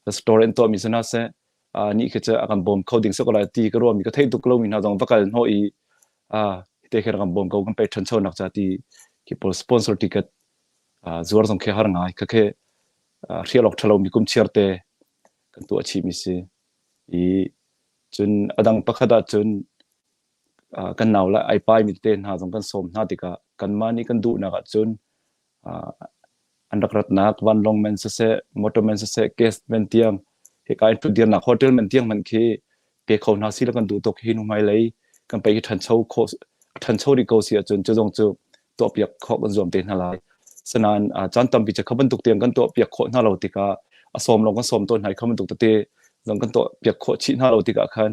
restaurant tuahmi si hna seh ni khi cu a kan bawm kho ding si ko lai ti ka ruahmi ka theih tuk lomi hna zong va kal hnawh i te khi kan bawm ko kan pe ṭhanchonak ca ti khi pawl sponsor ticket zuar zong khi har ngai kha khi hrial awk ṭhalomi kum chiar te kan tuah chihmi si. I cun a dang pakhat ah cun kan nau le ai paimi tete hna zong kan sawm hna tikah kanmah nih kan duhnak ahcun an rak ratnak vanlawng men siseh, motor men siseh, gas men tiang hika in ṭhutdirnak hotel men tiang hmanh khi pe kho hna sila kan duh tuk hi hnu hmailei kan pei hi ṭhancho khawh a ṭhancho rih ko si ahcun cu zong cu tuahpiak khawh kan zuam te hna lai. Sinain caan tampi cu kha bantuk tiang kan tuahpiak khawh hna lo tikah a sawm lawng kan sawm tawn hna i kha bantuk tete zong kan tuahpiak khawh chih hna lo tikah khan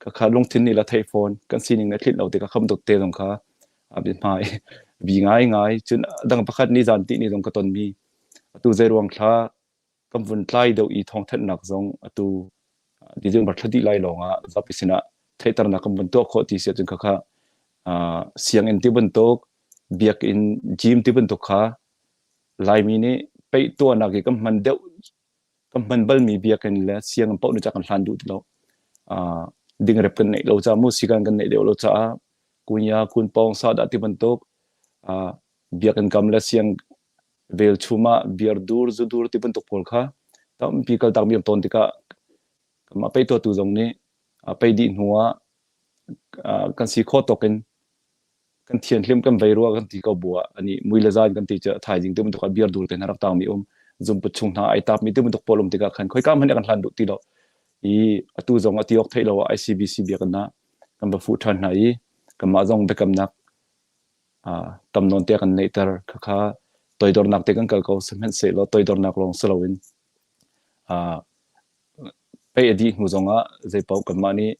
khakha lungthin nih la theih fawn kan sining nih a tlinh lo tikah kha bantuk te zong kha biahmai bi ngai ngai cun dang pakhat ni zan ti ni zong ka tonmi atu zei ruang thla kan vun tlai deuh i thawngthanhnak zong atu December thla dih lai lawng ah zapi sinah theihternak kan vun tuah khawh ti si ahcun khakha sianginn ti bantuk biakinn gym ti bantuk kha Laimi nih peih tuahnak i kan hman deuh kan hman balmi biakinn le sianginn paoh nih ca kan hlan duh ti lo. Dingrep kan neih lo caah mu sikan kan neih deuh lo caah kunya kunpawng sadah ti bantuk biakinn kam le siang velchum ah beer dur zu dur ti bantuk pawl kha tampi kaltak mi um tawn tikah kanmah pei tuahtu zong nih pei dih hnu ah kan si khawh tawk in kan thianhlim kan vei rua kan ti ko bu ah ani mui le zan kan ti cu thaizing ti bantuk ah beer dur te hna rak tang mi um zumput chung hna ai tap mi ti bantuk pawl um tikah khan khoika hmanh kan hlan duh ti lo i atu zong a ti awk theih lo ah ICBC biakinn ah kan va fuh ṭhan hna i kanmah zong biakamnak tam nawn te kan neihter khakha toidornak te kan kal ko sihmanhsehlaw toidornak lawng si loin pei a dih hnu zongah zeipaoh kanmah nih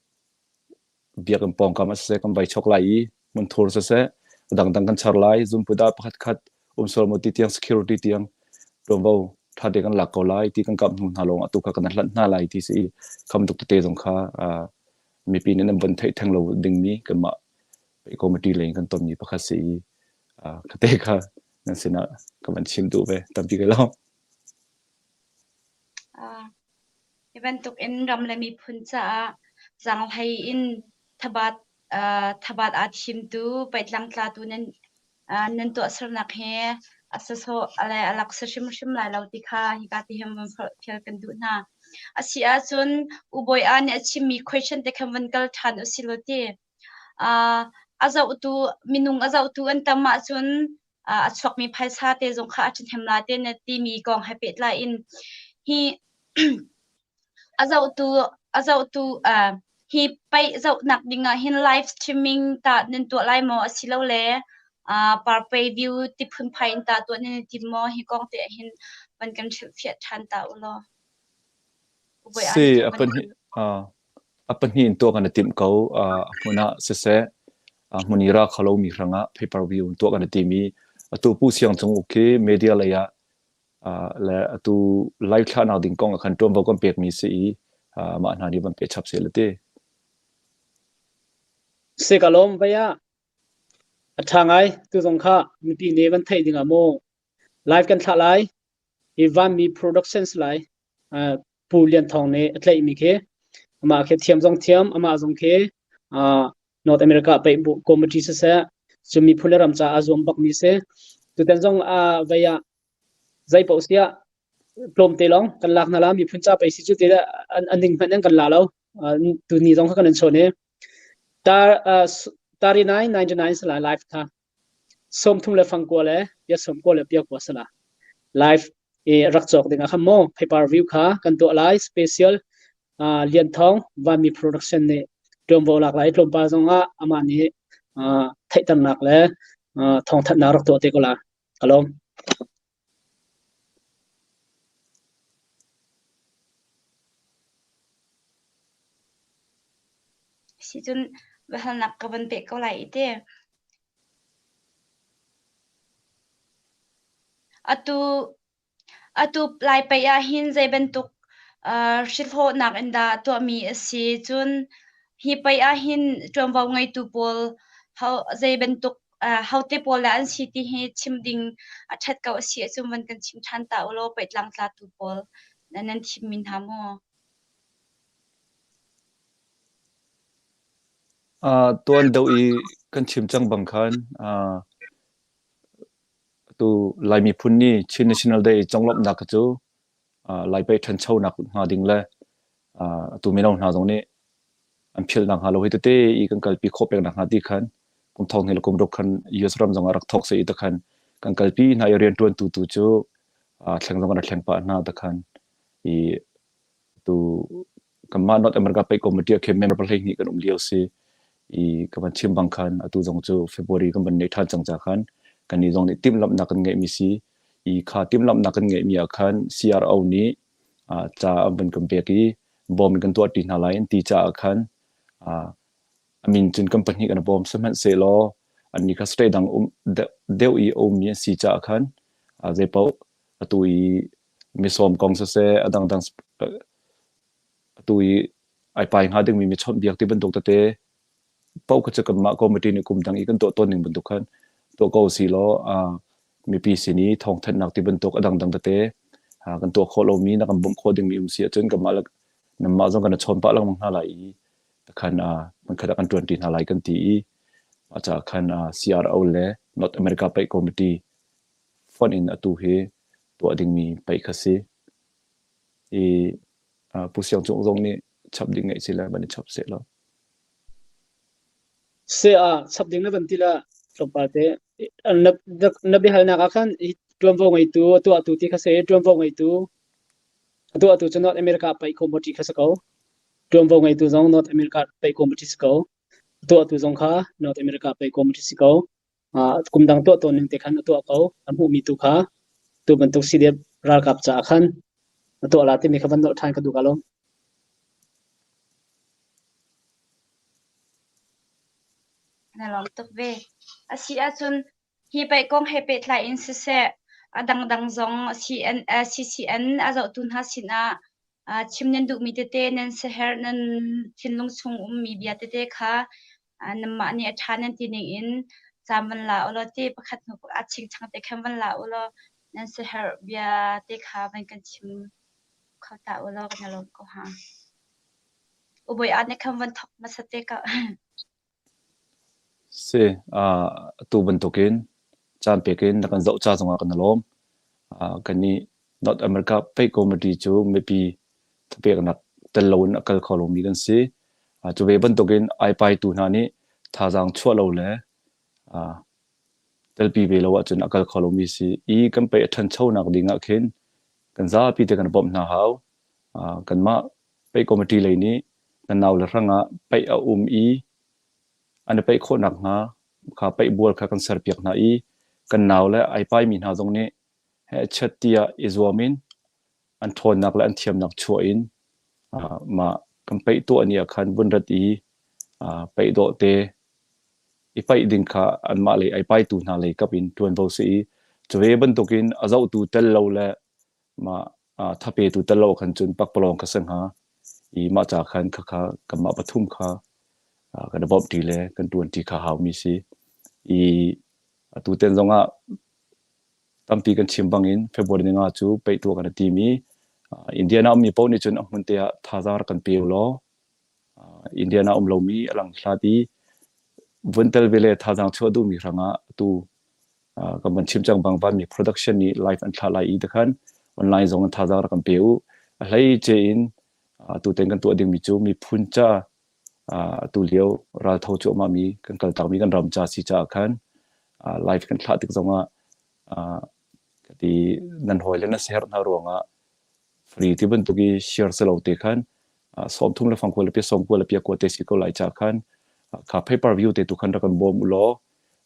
biakinn pawngkam ah siseh kan vai chok lai i hmunthur siseh dangdang kan char lai zumpuda pakhat khat um sual maw ti tiang security tiang ṭuanvo ṭha te kan lak ko lai ti kan kamh hnu hna lawng atu kha kan hlanh hna lai ti si i kham tuk tete zong kha mipi nih nan von theih theng lo dingmi kanmah committee lei in kan tonmi pakhat si i kate kha nan sinah ka van chim duh ve tampi ka lo. Hi bantuk in ram le miphun caah zaanghlei in thabat thabat aa thimtu peihtlang tlatu nan nan tuahsernak hi a sasawh le a lak si hrimhrim lai lo ti kha hika ti hin van forhfial kan duh hna. A si ahcun U Bawi A nih a chimmi question te khan van kal ṭhan usih law ti. A zohtu minung a zohtu an tam ahcun a chuakmi phaisa te zong kha a ṭhahnem la te na timi kong he pehtlai in hi a zohtu a zohtu hi paih zohnak ding ah hin live streaming tah nan tuah lai maw asilole par pay view ti phunphai in tah tuah nan i tim maw hi kong te ah hin van kan hrilhfiah ṭhan ta u law. Si, a pan hi. A pahnih in tuah kan i timh ko. A hmun ah siseh, a hmun i ra kho lomi hrangah pay per view in tuah kan i tim i atu Pu Siang Cung Uk khi media lei ah le atu live thlahnak ding kong ah khan ṭuanvo kan pekmi si i mah hna nih van pe chap seh la ti. Si ka lawm vai ah a ṭha ngai tu zong kha mipi nih van theih ding ah maw live kan thlah lai i Vanmi Productions lai Pu Lian Thawng nih a tlaihmi khi amah khi thiam zong thiam amah zong khi North America paih committee siseh cu miphun le ram caah a zuam bakmi si tutan zong vei ah zei paoh siah tlawmte lawng kan lak hna la miphun ca pei si cu te an ning hmanh in kan la lo tuni zong kha kan in chawn i tar 39 99 sala live tha 30 le fangkua le pia 90 le pia kua sala live i rak cawk ding ah khan maw pay per view kha kan tuah lai special Lian Thawng Vanmi Production nih ṭuanvo lak lai tlawmpal zong ah amah nih theihternak le thawngthanhnak rak tuah te ko la ka lawm. Sicun biahalnak ka van peh ko lai i ti. Atu atu Laipaih ah hin zei bantuk uh, hrilhawhnak in dah tuahmi a si? Cun hi paih ah hin ṭuanvo ngeitu pawl ho, zei bantuk uh, hote pawl dah an si ti hi chim ding a ṭhat ko a si ahcun van kan chim ṭhan ta ulaw paih tlangtlatu pawl nan thimmi hna maw? Uh, tuan deuh i kan chim cang bang khan uh, atu Lai miphun nih Chin National Day conglawmhnak kha cu uh, Lai paih ṭhanchonak hnga ding le uh, atu mino hna zong nih an philh nakhnga lo hi tete i kan kalpi khawh peng nakhnga ti khan kum thong hnih le kum ruk khan US ram zong ah rak thawk se i takhan kan kalpi hna i rianṭuantu tu cu uh, thleng zong an rak thleng pah hna takhan i Tu kanmah North America Paih Committee ah khin member 12 kan um lio si i ka van chim bang khan atu zong cu February kan van neih ṭhan cang ca khan kannih zong nih timhlamhnak kan ngeihmi si i kha timhlamhnak kan ngeihmi ah khan CRO nih ca an van kan pek i bawm in kan tuahṭi hna lai an ti caah khan a min cun kan pahnih kan i bawm sihmanhsehlaw annih kha state dang um deuh i a ummi an si caah khan zeipaoh atu i misawm kong siseh a dangdang atu i ai pai hnga dingmi mi chawnhbiak ti bantuk tete paoh kha cu kanmah committee nih kum dang i kan tuah tawn ning bantuk khan tuah ko si law mipi sin i thawngthanhnak ti bantuk a dangdang tete kan tuah khawh lomi na kan bawmh khawh dingmi um si ahcun kanmah le nanmah zong kan i chawn pah lengmang hna lai i khan hmunkhat ah kan ṭuanṭi hna lai kan ti i mah caah khan CRO le North America Paih Committee fonh in atu hi tuah dingmi paih kha si. I Pu Siang Cung zong nih chap ding ngeih si le van i chap seh law. Se ah chap ding na van ti la tlawmpal te na na biahalnak ah khan ṭuanvo ngeitu a tuahtu ti kha si ṭuanvo ngeitu a tuahtu cu North America paih committee kha si ko ṭuanvo ngeitu zong North America paih committee si ko a tuahtu zong kha North America paih committee si ko kum dang tuah tawn ning te khan a tuah ko. A hmuhmi tu kha tu bantuk CDF ralkap caah khan a tuah la timi kha van nolh ṭhan ka duh ka lo. Na lawm tuk ve. A si ahcun hi paih kong he pehtlai in siseh, a dangdang zong CN, CCN a zohtu hna sinah chim nan duhmi tete nan siaherh nan thinlung chung ummi bia tete kha nanmah nih a ṭha nan ti ning in caan van la ulaw ti pakhat hnu a chingchang te khan van la ulaw nan siaherh bia te kha van kan chim kho ta ulaw kan i lawm ko hnga. Ubawi ah nih khan van thawk hmasa te ko. Si, atu bantukin caan pek in na kan zoh ca zongah kan i lawm. Kannih North America Paih Committee cu mipi thapeknak tel loin a kal kho lomi kan si. Cu ve bantukin ai paitu hna nih thazaang chuah lo le telpi ve lo ahcun a kal kho lomi si i kan paih a ṭhanchonak ding ah khin kan zapi te kan bawmh hna hau. Kanmah paih committee lei nih kan naule hrangah paih a um i an i paih khawh nakhnga kha paih bual kha kan serpiak hna i kan naule ai paimi hna zong nih hehchet tiah i zuam in an ṭhawnnak le an thiamnak chuah in mah Kan paih tuah ni ah khan vun rat i paih dawh te i paih ding kha anmah lei ai paitu hna lei kap in ṭuanvo si i cu ve bantukin a zohtu tel lo le mah thapetu tel lo khan cun pakpalawng kha si hnga i mah ca khan khakha kanmah pathum kha kan i bawmhṭi le kan ṭuanṭi kha haumi si i atu ten zongah tampi kan chim bangin February ni nga cu peih tuah kan i tim i Indiana ummi paoh nih cun a hmun te ah thazaang rak kan pe u law Indiana um lomi a lang hlat i vun tel ve le thazaang chuah duhmi hrangah atu kan van chim cang bang vanmi production nih live an thlah lai i tikhan online zong in thazaang rak kan pe u. A hleice in atu ten kan tuah dingmi cu miphun ca atu lio raltho cuahmah mi kan kaltakmi kan ram ca si caah khan live kan thlah tik zongah ti nan hawi le na ser hna ruangah free ti bantuk i share si lo te khan 30 le fangkua le pia 90 le pia kua te si ko lai ca khan kha pay per view te tu khan rak kan bawm u law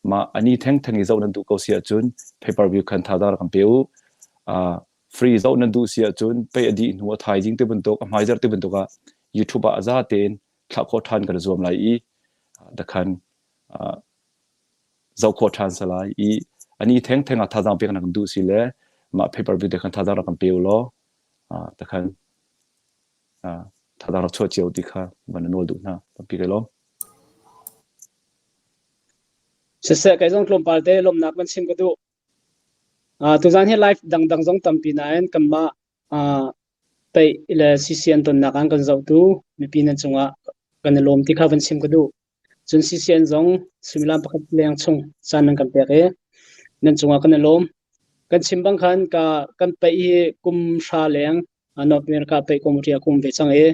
mah ani theng theng i zoh nan duh ko si ahcun pay per view khan thazaang rak kan pe u. Free zoh nan duh si ahcun pei a dih hnu a thaizing ti bantuk a hmaizarh ti bantuk ah YouTube ah a za tein thlah khawh ṭhan kan i zuam lai i dakhan zoh khawh ṭhan si lai i ani theng theng ah thazaang pek nan kan duh si le mah pay per view te khan thazaang rak kan pe u law takhan thazaang rak chuah cio ti kha van nawl duh hna tampi kai lawm. Siseh kei zong tlawmpal te lawmhnak van chim ka duh. Tuzaan hi live dangdang zong tampi nain kanmah peih le CCN tonnak an kan zohtu mipi nan cungah kan i lawm ti kha van chim ka duh. Cun CCN zong suimilam pakhat leng chung caan nan kan pek i nan cungah kan i lawm. Kan chim bang khan ka kan peih hi kum hra leng North America peih committee a kum ve cang i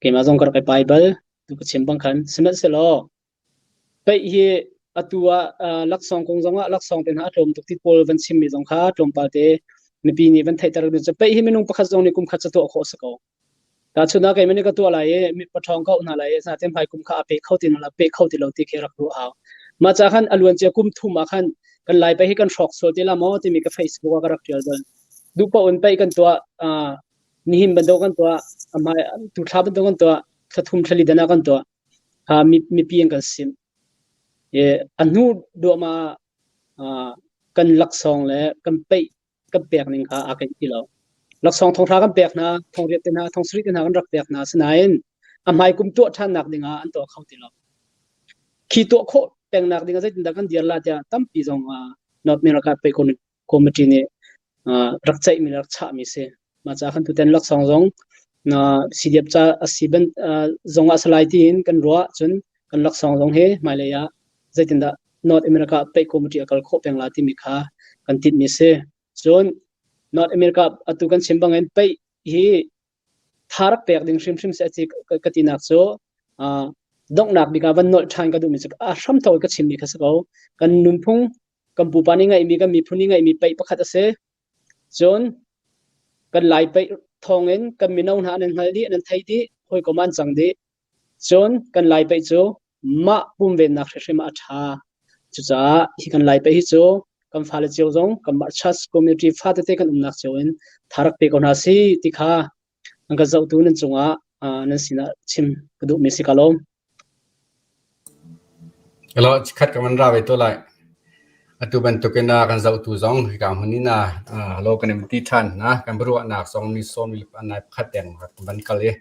keimah zong ka rak i pai bal tu ka chim bang khan sihmanhsehlaw Peih hi atu ah laksawng kong zongah laksawng te hna a tlawm tuk ti pawl van chimmi zong kha tlawmpal te mipi nih van theihter ding cu peih hi minung pakhat zong nih kum khat ca tuah khawh a si ko. Tahchunh ah keimah nih ka tuah lai i mi paṭhawng ka auh hna lai i natein hmai kum kha a pe kho ti lo pe kho ti lo ti khi rak ruah hau. Mah ca khan a luancia kum thum ah khan kan lai peih hi kan hrawk sual ti la maw timi ka Facebook ah ka rak ṭial bal. Duh paoh in peih kan tuah nihin bantuk kan tuah a hmai tu thla bantuk kan tuah thla thum thla li dan ah kan tuah. Mipi an kan simh. I a hnu duahmah ah kan laksawng le kan peih kan pek ning kha aa keih ti lo. Laksawng thonghra kan pek hna, thongriat te hna, thongsarih te hna kan rak pek hna. Asinain a hmai kum tuah ṭhannak ding ah an tuah kho ti lo. Khi tuah khawh pengnak ding ah zeitindah kan dir la tiah tampi zong North America Pei committee nih rak ceihmi le rak chahmi si. Mah caah khan tutan laksawng zong CDF ca a si ban zong ah salai tiin kan ruah cun kan laksawng zong hi hmailei ah zeitindah North America Pei Committee a kal khawh peng la timi kha kan tinhmi si. Cun North America atu kan chim bangin pei hi tha rak pek ding hrimhrim si a ka tinak cu donghnak bik ah van nolh ṭhan ka duhmi cu a hramthawk ka chimmi kha si ko. Kan nunphung kan pupa nih ngeihmi kan miphun nih ngeihmi paih pakhat a si. Cun kan Lai paih thawngin kan mino hna nan hngalh dih, nan theih dih, hawikom an cang dih. Cun kan Lai paih cu mah pumvennak hrimhrim ah a ṭha. Cucaah hi kan Lai paih hi cu kan fale cio zong kanmah church community fa tete kan umnak cio in tha rak pe ko hna si ti kha an ka zohtu nan cungah nan sinah chim ka duhmi si ka lawm. Hello, chikkhat ka van ra ve to lai. Atu bantukin kan zohtu zong hika hmun in hello kan in ti ṭhan hna. Kan biaruahnak zong ni sawm nai pakhat deng kan van kal i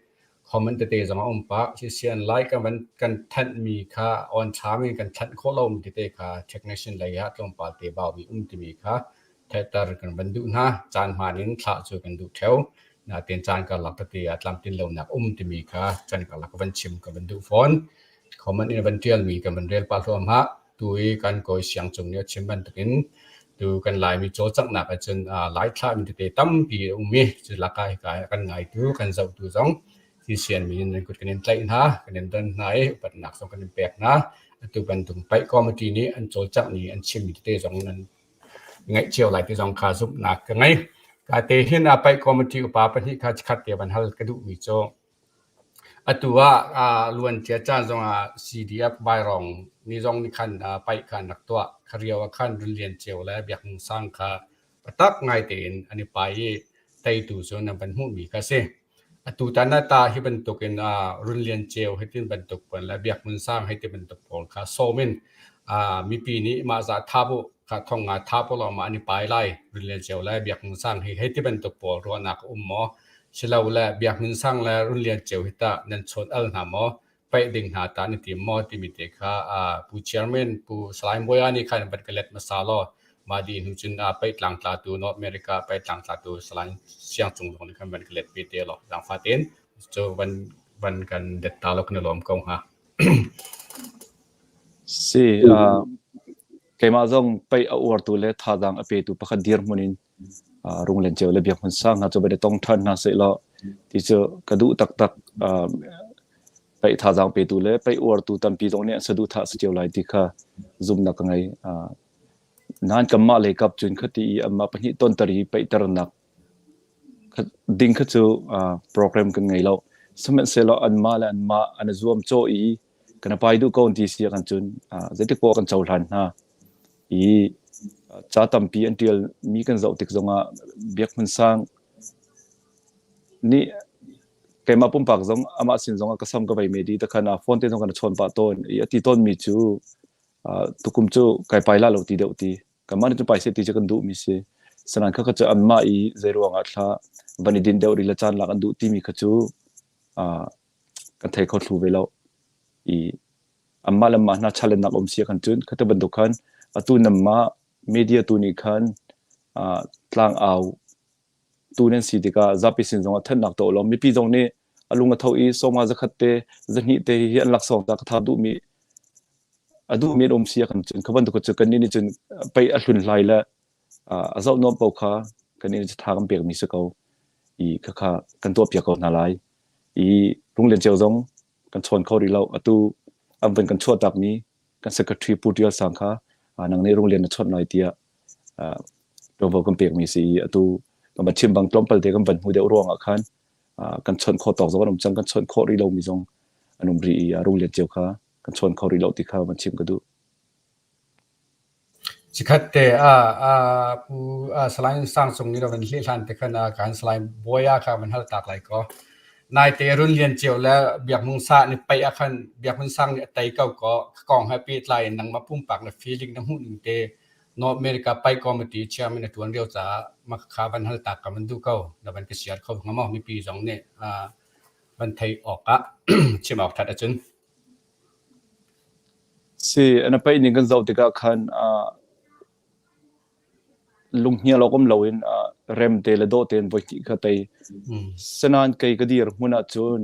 comment tete zong a um pah. Sisian lai kan van kan thanhmi kha on ṭham in kan thanh khawh lomi tete kha technician lei ah tlawmpal te baumi um timi kha theihter kan van duh hna. Caan hmaan in thlah cu kan duh ṭheo. Nain caan karlak tete ah tlamtlin lonak um timi kha caan karlak ka van chim ka van duh fawn. Comment in van ṭialmi kan van rel pah hluahmah. Tu i kan kawi Siangcung nih a chim bantukin tu kan Laimi cawlcanghnak ahcun Lai thlahmi tete tampi a um i cu lakah hika ah kan ngaitu, kan zohtu zong CCN min in nan kut kan in tlaih hna, kan in don hna i upatnak zong kan in pek hna. Atu bantuk paih committee nih an cawlcangh ni an chimmi tete zong nan ngaih cio lai ti zong kha zumhnak ka ngei. Ka te hin a paih committee upa pahnih kha chikkhat te van hal ka duhmi cu atu ah luancia caan zongah CDF Vairawng ni zong nih khan paih kha an rak tuah. Khario ah khan Runlian Ceu le Biak Hmung Sang kha patak ngai tein an i pai i teitu cu nan van hmuhmi kha a si. Atutan ah tah hi bantukin Run Lian Ceu hei ti bantuk pawl le Biak Hmun Sang hei ti bantuk pawl kha sawm in mipi nih mah zah thap uh, kha thong nga thap u law mah an i pai lai. Run Lian Ceu le Biak Hmun Sang hi hei ti bantuk pawl ruahnak a um maw? Silole Biak Hmun Sang le Run Lian Ceu hi tah nan chawn al hna maw? Paih ding hna tah nan tim maw timi te kha Pu Chairman Pu Salai Mawia nih khan van ka let hmasa law mah dih hnu cun paih tlangtlatu North America paih tlangtlatu Salai Siang Cung zong nih khan van ka let ve te law zaangfah tein cu van van kan let ta law kan i lawm ko hnga. Si, keimah zong paih a uartu le thazaang a petu pakhat dirhmun in Runglen Ceu le Biak Hmun Sang hna cu van i tong ṭhan hna sehlaw ti cu ka duh taktak. Paih thazaang petu le paih uartu tampi zong nih an saduhthah a si cio lai ti kha zumhnak ka ngei. Nain kanmah lei kap cun khati i anmah pahnih tonter i paihternak ding kha cu program kan ngei lo. Sihmanhsehlaw anmah le anmah an i zuamcawh i kan i pai duh ko ti si ahkhan cun zeitik poah kan cohlan hna. I ca tampi an ṭialmi kan zoh tik zongah Biak Hmun Sang nih keimah pumpak zong amah sin zongah ka sam ka vei me di takhan a phone te zong kan chawn pah tawn i a ti tawnmi cu tukum cu kai pai la lo ti deuh ti kanmah nih cun pai seh ti cu kan duhmi si. Sanain kha kha cu anmah i zei ruangah thla van i din deuh rih le caan lak an duh timi kha cu kan thei kho thlu ve lo. I anmah le mah hna challenge nak um si khan cun khati bantuk khan atu nanmah media tu nih khan tlang au tu nan si tikah zapi sin zongah thannak tuah ulaw mipi zong nih a lung a tho i sawma zakhat te zahnih te hi an laksawng ta ka tha duhmi a duhmi an um si kan cun kha bantuk cu kan nih cun pei a hlun hlai le a zoh nuam ko kha kan nih tha kan pekmi si ko i kha kha kan tuah piak ko hna lai i Runglen Ceu zong kan chawn kho rih lo atu an van kan chuah takmi kan secretary Pu Tial Sang kha nang nih Runglen na chawnh lai tiah ṭuanvo kan pekmi si i atu kan van chim bang tlawmpal te kan van hmu deuh ruangah khan kan chawnh khawh tawk zong an um cang kan chawnh khawh rih lomi zong an um rih i Runglen Ceu kha kan chawn kho rih lo ti kha van chim ka duh. Chikkhat te Pu Salai Sang Cung nih van hleh hlan te khan kan Salai Bawi ah kha van hal tak lai kaw. Naite Run Lian Ceu le Biak Hmung Sa nih paih ah khan Biak Hmung Sang nih a tei ko kaw kong he pehtlai in nangmah pumpak na feeling na hmuh ning te North America Paih Committee chairman na ṭuan lio caah mah kha van hal tak ka van duh ko. Na van ka share kho hnga maw mipi zong nih van theih awk ah chim awk ṭhat ahcun. Si, na paih ning kan zoh tikah khan lunghnial awk um loin rem te le dawh tein voi hnih kha tei. Sinain kei ka dir hmun ahcun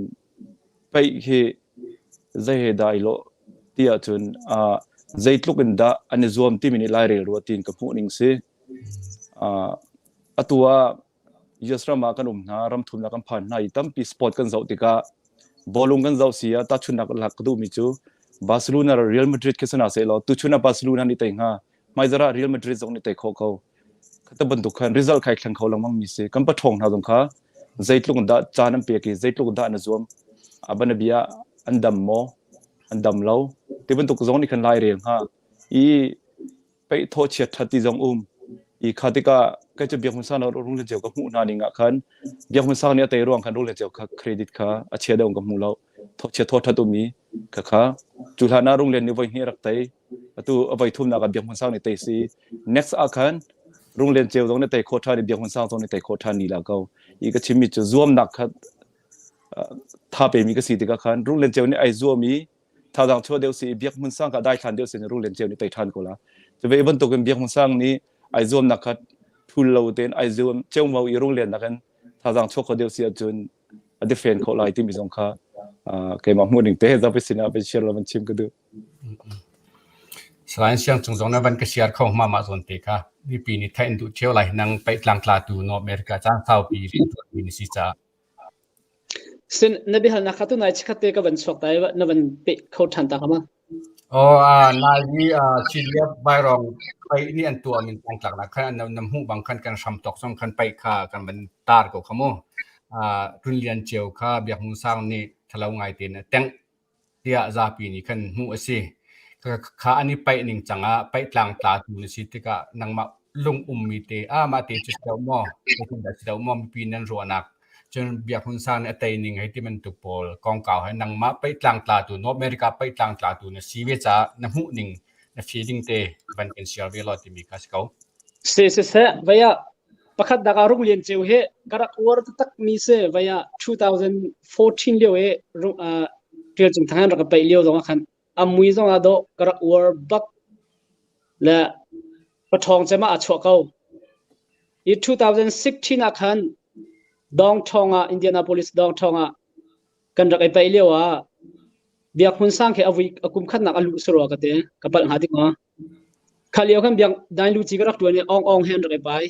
paih hi zei he dah i lawh ti ahcun zeitluk in dah an i zuam timi nih lairel rua tiin ka hmuh ning si. Atu ah US ram ah kan um hna, ram thumnak kan phan hna i tampi sport kan zoh tikah bawlung kan zoh si ah tahchunhnak lak ka duhmi cu Barcelona le Real Madrid khi sana sehlaw tuchun ah Barcelona nih tei hnga, hmaizarh ah Real Madrid zong nih tei khawh ko. Khata bantuk khan result khai thleng kho lengmang mi si. Kan paṭhawng hna zong kha zeitluk dah caan an pek i zeitluk dah an zuam. Abanabia an dam maw? An dam lo. Ti bantuk zong nih khan lai rel hnga. I peih thaw chiat ṭhat ti zong um i kha tikah kei cu Biak Hmun Sang Rung Lian Ceu ka hmuh hna ning ah khan Biak Hmun Sang nih a tei ruang khan Rung Lian Ceu kha credit kha a chia deuh ka hmu lo thaw chia thaw ṭhat um i kha kha cu hlan ah Rung Lian nih voi hnih rak tei atu a voi thumnak ah Biak Hmun Sang nih tei si next ah khan Rung Lian Ceu zong nih tei khawh ṭhan i Biak Hmun Sang zong nih tei khawh ṭhan ni la ko i ka chimmi cu zuamnak kha tha pemi ka si tikah khan Rung Lian Ceu nih ai zuam i thazaang chuah deuh si i Biak Hmun Sang kha daithlan deuh sin Rung Lian Ceu nih tei ṭhan ko la. Cu ve bantukin Biak Hmun Sang nih ai zuamnak kha thul lo tein ai zuam ceumau i Rung Lian nakin thazaang chuah kho deuh si ahcun a defend khawh lai timi zong kha keimah hmuh ning te zapi sinah van share lo van chim ka duh. Salai Siang Cung zong na van ka share kho ma mah zawn te kha mipi nih theih an duh ṭheo lai nang paih tlangtla tu North America caan saupi rianṭuanmi na si caah. Sin na biahalnak kha tunai chikkhat te ka van chuak ta i na van peh kho ṭhan ta hnga ma? Aw, nai hi CDF Bairong paih nih an tuah min tlangtlaknak khan na hmuh bang khan kan hram tawk zong khan paih kha kan van tar ko kha mu. Run Lian Ceu kha Biak Hmung Sang nih thalo ngai tein a tengh tiah zapi nih khan hmuh a si. Kha an i paih ning cang ah paih tlangtla tu na si tikah nangmah lung ummi te ah mah te cu si deuh maw, zeitindah si deuh maw mipi nan ruahnak. Cun Biak Hmun Sang nih a tei ning hei ti bantuk pawl kongkau he nangmah paih tlangtlatu North America paih tlangtlatu na si ve caah na hmuh ning na feeling te van kan share ve law timi kha si ko. Si siseh vei ah pakhat dak ah Rung Lian Ceu hi ka rak uar taktak mi si vei ah 2014 lio i Ṭial Cung Thang an rak ka paih lio zong ah khan a mui zong ah dawh ka rak uar bak le paṭhawng cem ah a chuah ko. I 2016 ah khan Dawngṭhawng ah Indianapolis Dawngṭhawng ah kan rak i paih lio ah Biak Hmun Sang khi a vui a kum khatnak a luh sarua ka ti ka palh hnga dik maw? Kha lio khan Biak Dain Lu Ci ka rak ṭuan i Awng Awng he an rak i pai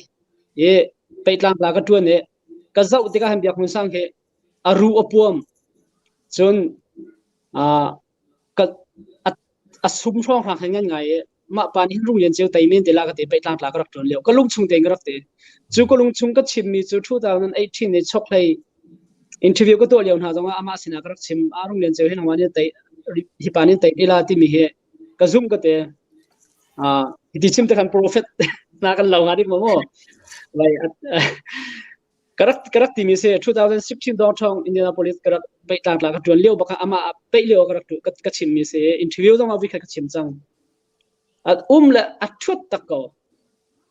i Peihtlang tla ka ṭuan i ka zoh tikah hin Biak Hmun Sang khi a ruh a puam cun ka a, a sum hrawnghrang he ngan ngai i mah pa nih hin Rung Lian Ceu tei men te la ka ti Peihtlang tla ka rak ṭuan lio ka lung chung tein ka rak ti. Cu ka lung chung ka chimmi cu 2018 ni chokhlei interview ka tuah lio hna zongah amah sinah ka rak chim a Rung Lian Ceu hi nangmah nih tei hi pa nih tei te la timi hi ka zumh ka ti. Hiti chim te khan prophet na kan lo nga dik maw mu lai ka rak ka rak timi si 2016 dong Indianapolis ka rak peih tlang tla ka tuan lio baka ama peih lio ka rak ka, ka chim mi si interview zong a vikhat ka chim cang a um le a thut tak ko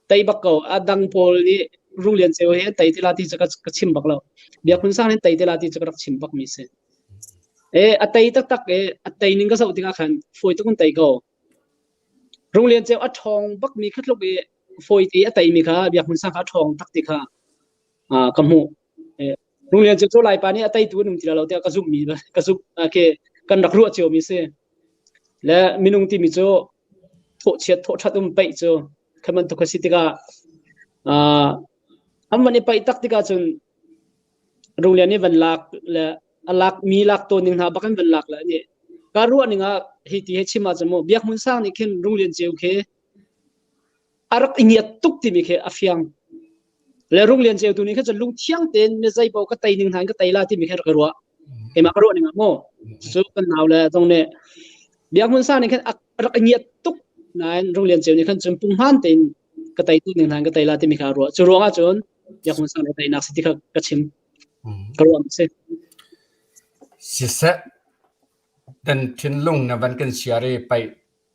tei bak ko a dang pawl nih Rung Lian Ceu he tei te la ti cu ka, ka chim bak lo Biak Hmun Sang nih tei te la ti cu ka rak chim bak mi si e a tei taktak e a tei ning ka zoh tikah khan fawi tuk in tei ko Rung Lian Ceu a ṭhawng bak mi kha tluk i fawi te a tei mi kha Biak Hmun Sang kha a ṭhawng tak ti kha ka hmuh. Rung Lian Ceu cu Laipa nih a teitu an um ti lo tiah ka zumh mi ka zumh ke kan rak ruah cio mi si. Le minung timi cu thawhchiat thawhṭhat um paih cu kha bantuk a si tikah an van i paih tak tikah cun Rung Lian nih van lak le a lak mi lak tawn ning hna bak in van lak le nih ka ruah ning ah hi ti he chim ahcun mu Biak Hmun Sang nih khin Rung Lian Ceu khi a rak i ngiat tuk timi khi a fiang le Rung Lian Ceu tu nih khin cun lungthiang tein mi zei paoh ka tei ning hna in ka tei la timi khi rak i ruah keimah ka ruah ning ah mu cu kan nau le zong nih Biak Hmun Sang nih khin a rak i ngiat tuk nain Rung Lian Ceu nih khan cun punghman tein ka tei tu ning hna in ka tei la timi kha a ruah cu ruang ah cun Biak Hmun Sang nih teinak si ti kha ka chim ka ruah si. Siseh, kan thinlung na van kan share i paih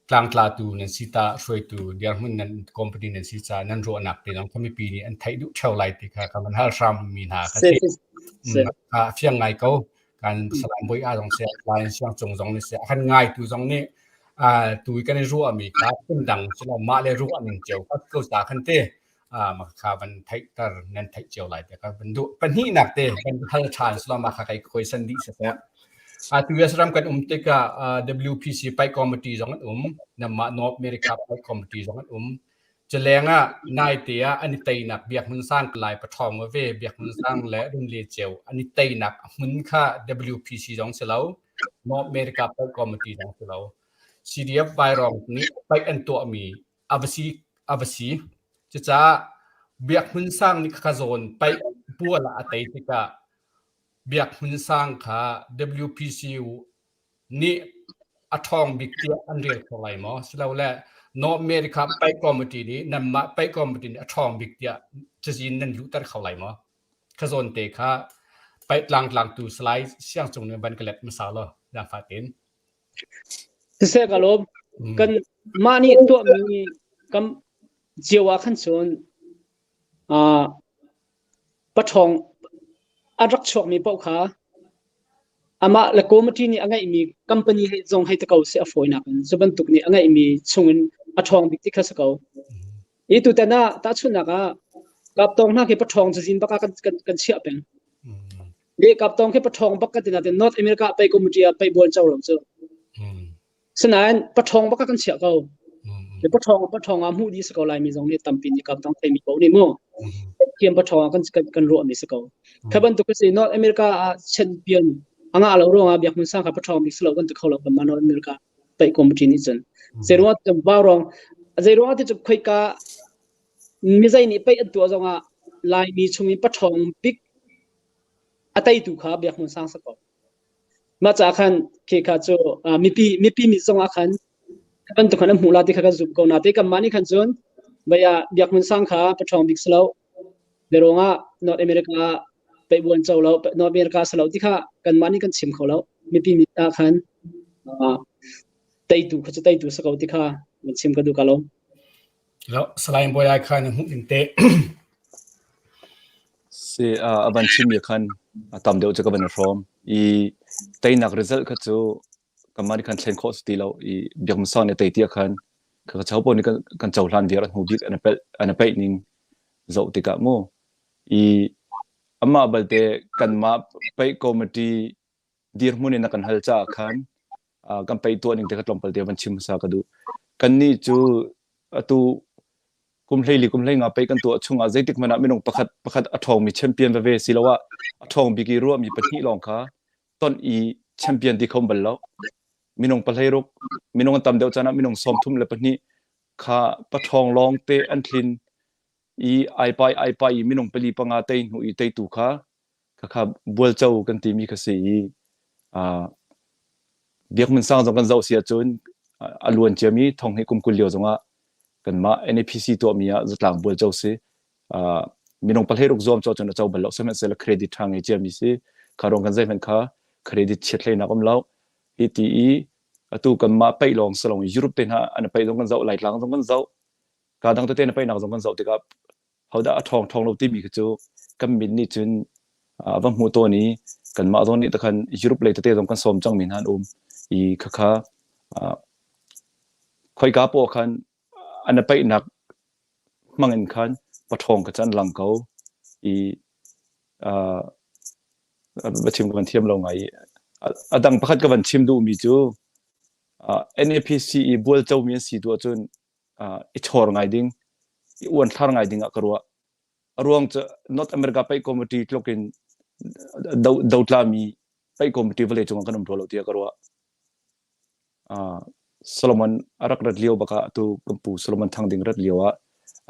tlangtlatu nan si ta hruaitu dirhmun nan company nan si ca nan ruahnak te zong kha mipi nih an theih duh theo lai ti kha ka van hal hram mi hna kha si. Ka fiang ngai ko. Kan Salai Bawi A zong seh, Lai Siang Cung zong nih seh, a kan ngaitu zong nih tu kan i ruahmi kha phundang silo mah le ruah ning cio kha ko ta khan te kha van theihter nan theih cio lai te kha van duh pahnihnak te van hal ṭhan silo mah kha kai khoi san dih siseh atu US ram kan um tikah WPC Pai Committee zong an um namah North America Pai Committee zong an um culeng ah nai te ah an i teinak Biak Hmun Sang lai paṭhawng ve Biak Hmun Sang le Run Le Ceu an i teinak hmun kha WPC zong si lo North America Pai Committee zong si lo CDF Vairong nih paih an tuahmi a va si a va si. Cucaah Biak Hmun Sang nih khakha zawn paih bual ah a tei tikah Biak Hmun Sang kha WPCU nih a ṭhawng bik tiah an rel kho lai maw? Silole North America Paih Committee nih nanmah Paih Committee nih a ṭhawng bik tiah cazin nan luhter kho lai maw? Kha zawn te kha paih tlangtlangtu Salai Siang Cung nih van ka let hmasa law zaangfah tein. Siseh ka lawm. Kan mah nih tuahmi kam cio ah khan cun uh, paṭhawng a rak chuakmi paoh kha amah le committee nih a ngeihmi company he zong hei te ko seh a fawinak in cu bantuk nih a ngeihmi chungin a ṭhawng bik ti kha si ko. I tutan ah tahchunhnak ah kaptawng hna khi paṭhawng cazin bak ah kan, kan, kan chiah peng. Le kaptawng khi paṭhawng bak kan ti natin North America pei committee ah pei bual co lo cu. Sinain paṭhawng bak ah kan chiah ko. Le paṭhawng paṭhawng ah hmuh dih si ko Laimi zong nih tampi nih kaptawng theimi paoh nih mu. Thiam paṭhawng ah kan kan, kan ruahmi si ko. Kha bantuk si North America ah champion a ngah lo ruangah Biak Hmun Sang kha paṭhawng bik si lo kan ti kho lo kan mah North America paih committee nih cun. Zeiruang ah ruang zeiruang ah ti cu khoika mizei nih paih an tuah zongah Laimi chung in paṭhawng bik a teitu kha Biak Hmun Sang si ko. Mah caah khan khi kha cu mipi mipi mit zongah khan bantuk khan an hmuh la ti kha kan zumh ko na te kanmah nih khan cun baya Biak Hmun Sang kha paṭhawng bik si lo. Biaruang ah North America ah. Paih buan co lo, North America si lo ti kha kanmah nih kan chim kho lo. Mipi mit ah khan teitu kha cu teitu si ko ti kha van chim ka duh ka lo. Lo, Salai Bawi ai kha na hmuh ning te. Si a van chim mi khan a tam deuh cu ka van i hrawm. I teinak result kha cu kanmah nih khan thlen khawh si ti lo i Biak Sang nih tei tiah khan ka cho pawl nih kan cohlan viar an hmu bik an pelh an peih ning zoh tikah mu i amah balte kanmah peih committee dirhmun in a kan hal caah khan kan peih tuah ning te kha tlawmpal te van chim hmasa ka duh. Kannih cu atu kum hleili kum hlei nga pei kan tuah chungah zeitik hmanh ah minung pakhat pakhat a ṭhawngmi champion veve siloah a ṭhawng bik i ruahmi pahnih lawng kha ton i champion ti kho bal lo. Minung pahleiruk, minung an tam deuh caan ah minung 32 kha paṭhawng lawng te an thlin i ai pai ai pai i minung pali panga tei hnu i teitu kha khakha bualco kan timi kha si i Biakmun sang zong kan zoh si ahcun a luan ciami thong hi kum 20 lio zongah kanmah NAPC tuahmi ah zatlang bualco si minung pahleiruk zuam cu cun a co bal lo sihmanhsehlaw credit ṭha ngei ciami si kha ruang kan zeihmanh kha credit chiat hleinak um lo hi ti i atu kanmah paih lawng si lo Europe te hna an paih zong kan zoh Laitlang zong kan zoh ka dang tete na paihnak zong kan zoh tikah hodah a ṭhawng ṭhawng lo timi khi cu kan mit nih cun a va hmuh tawn i kanmah zong nih takhan Europe lei tete zong kan sawm cangmi hna an um i khakha khoika paoh khan an paihnak hmang in khan paṭhawng ka can lang ko i va chim ka van thiam lo ngai i a dang pakhat ka van chim duhmi cu NAPC i bualco mi an si tu ahcun i chawr ngai ding, i uanthlar ngai ding ah ka ruah. A ruang cu North America Paih Committee tluk in do, dotlami paih committee vawlei cungah kan um rua lo tiah ka ruah. Uh, Solomon a rak rat lio bak ah atu kan pu Solomon Thang Ding rat lio ah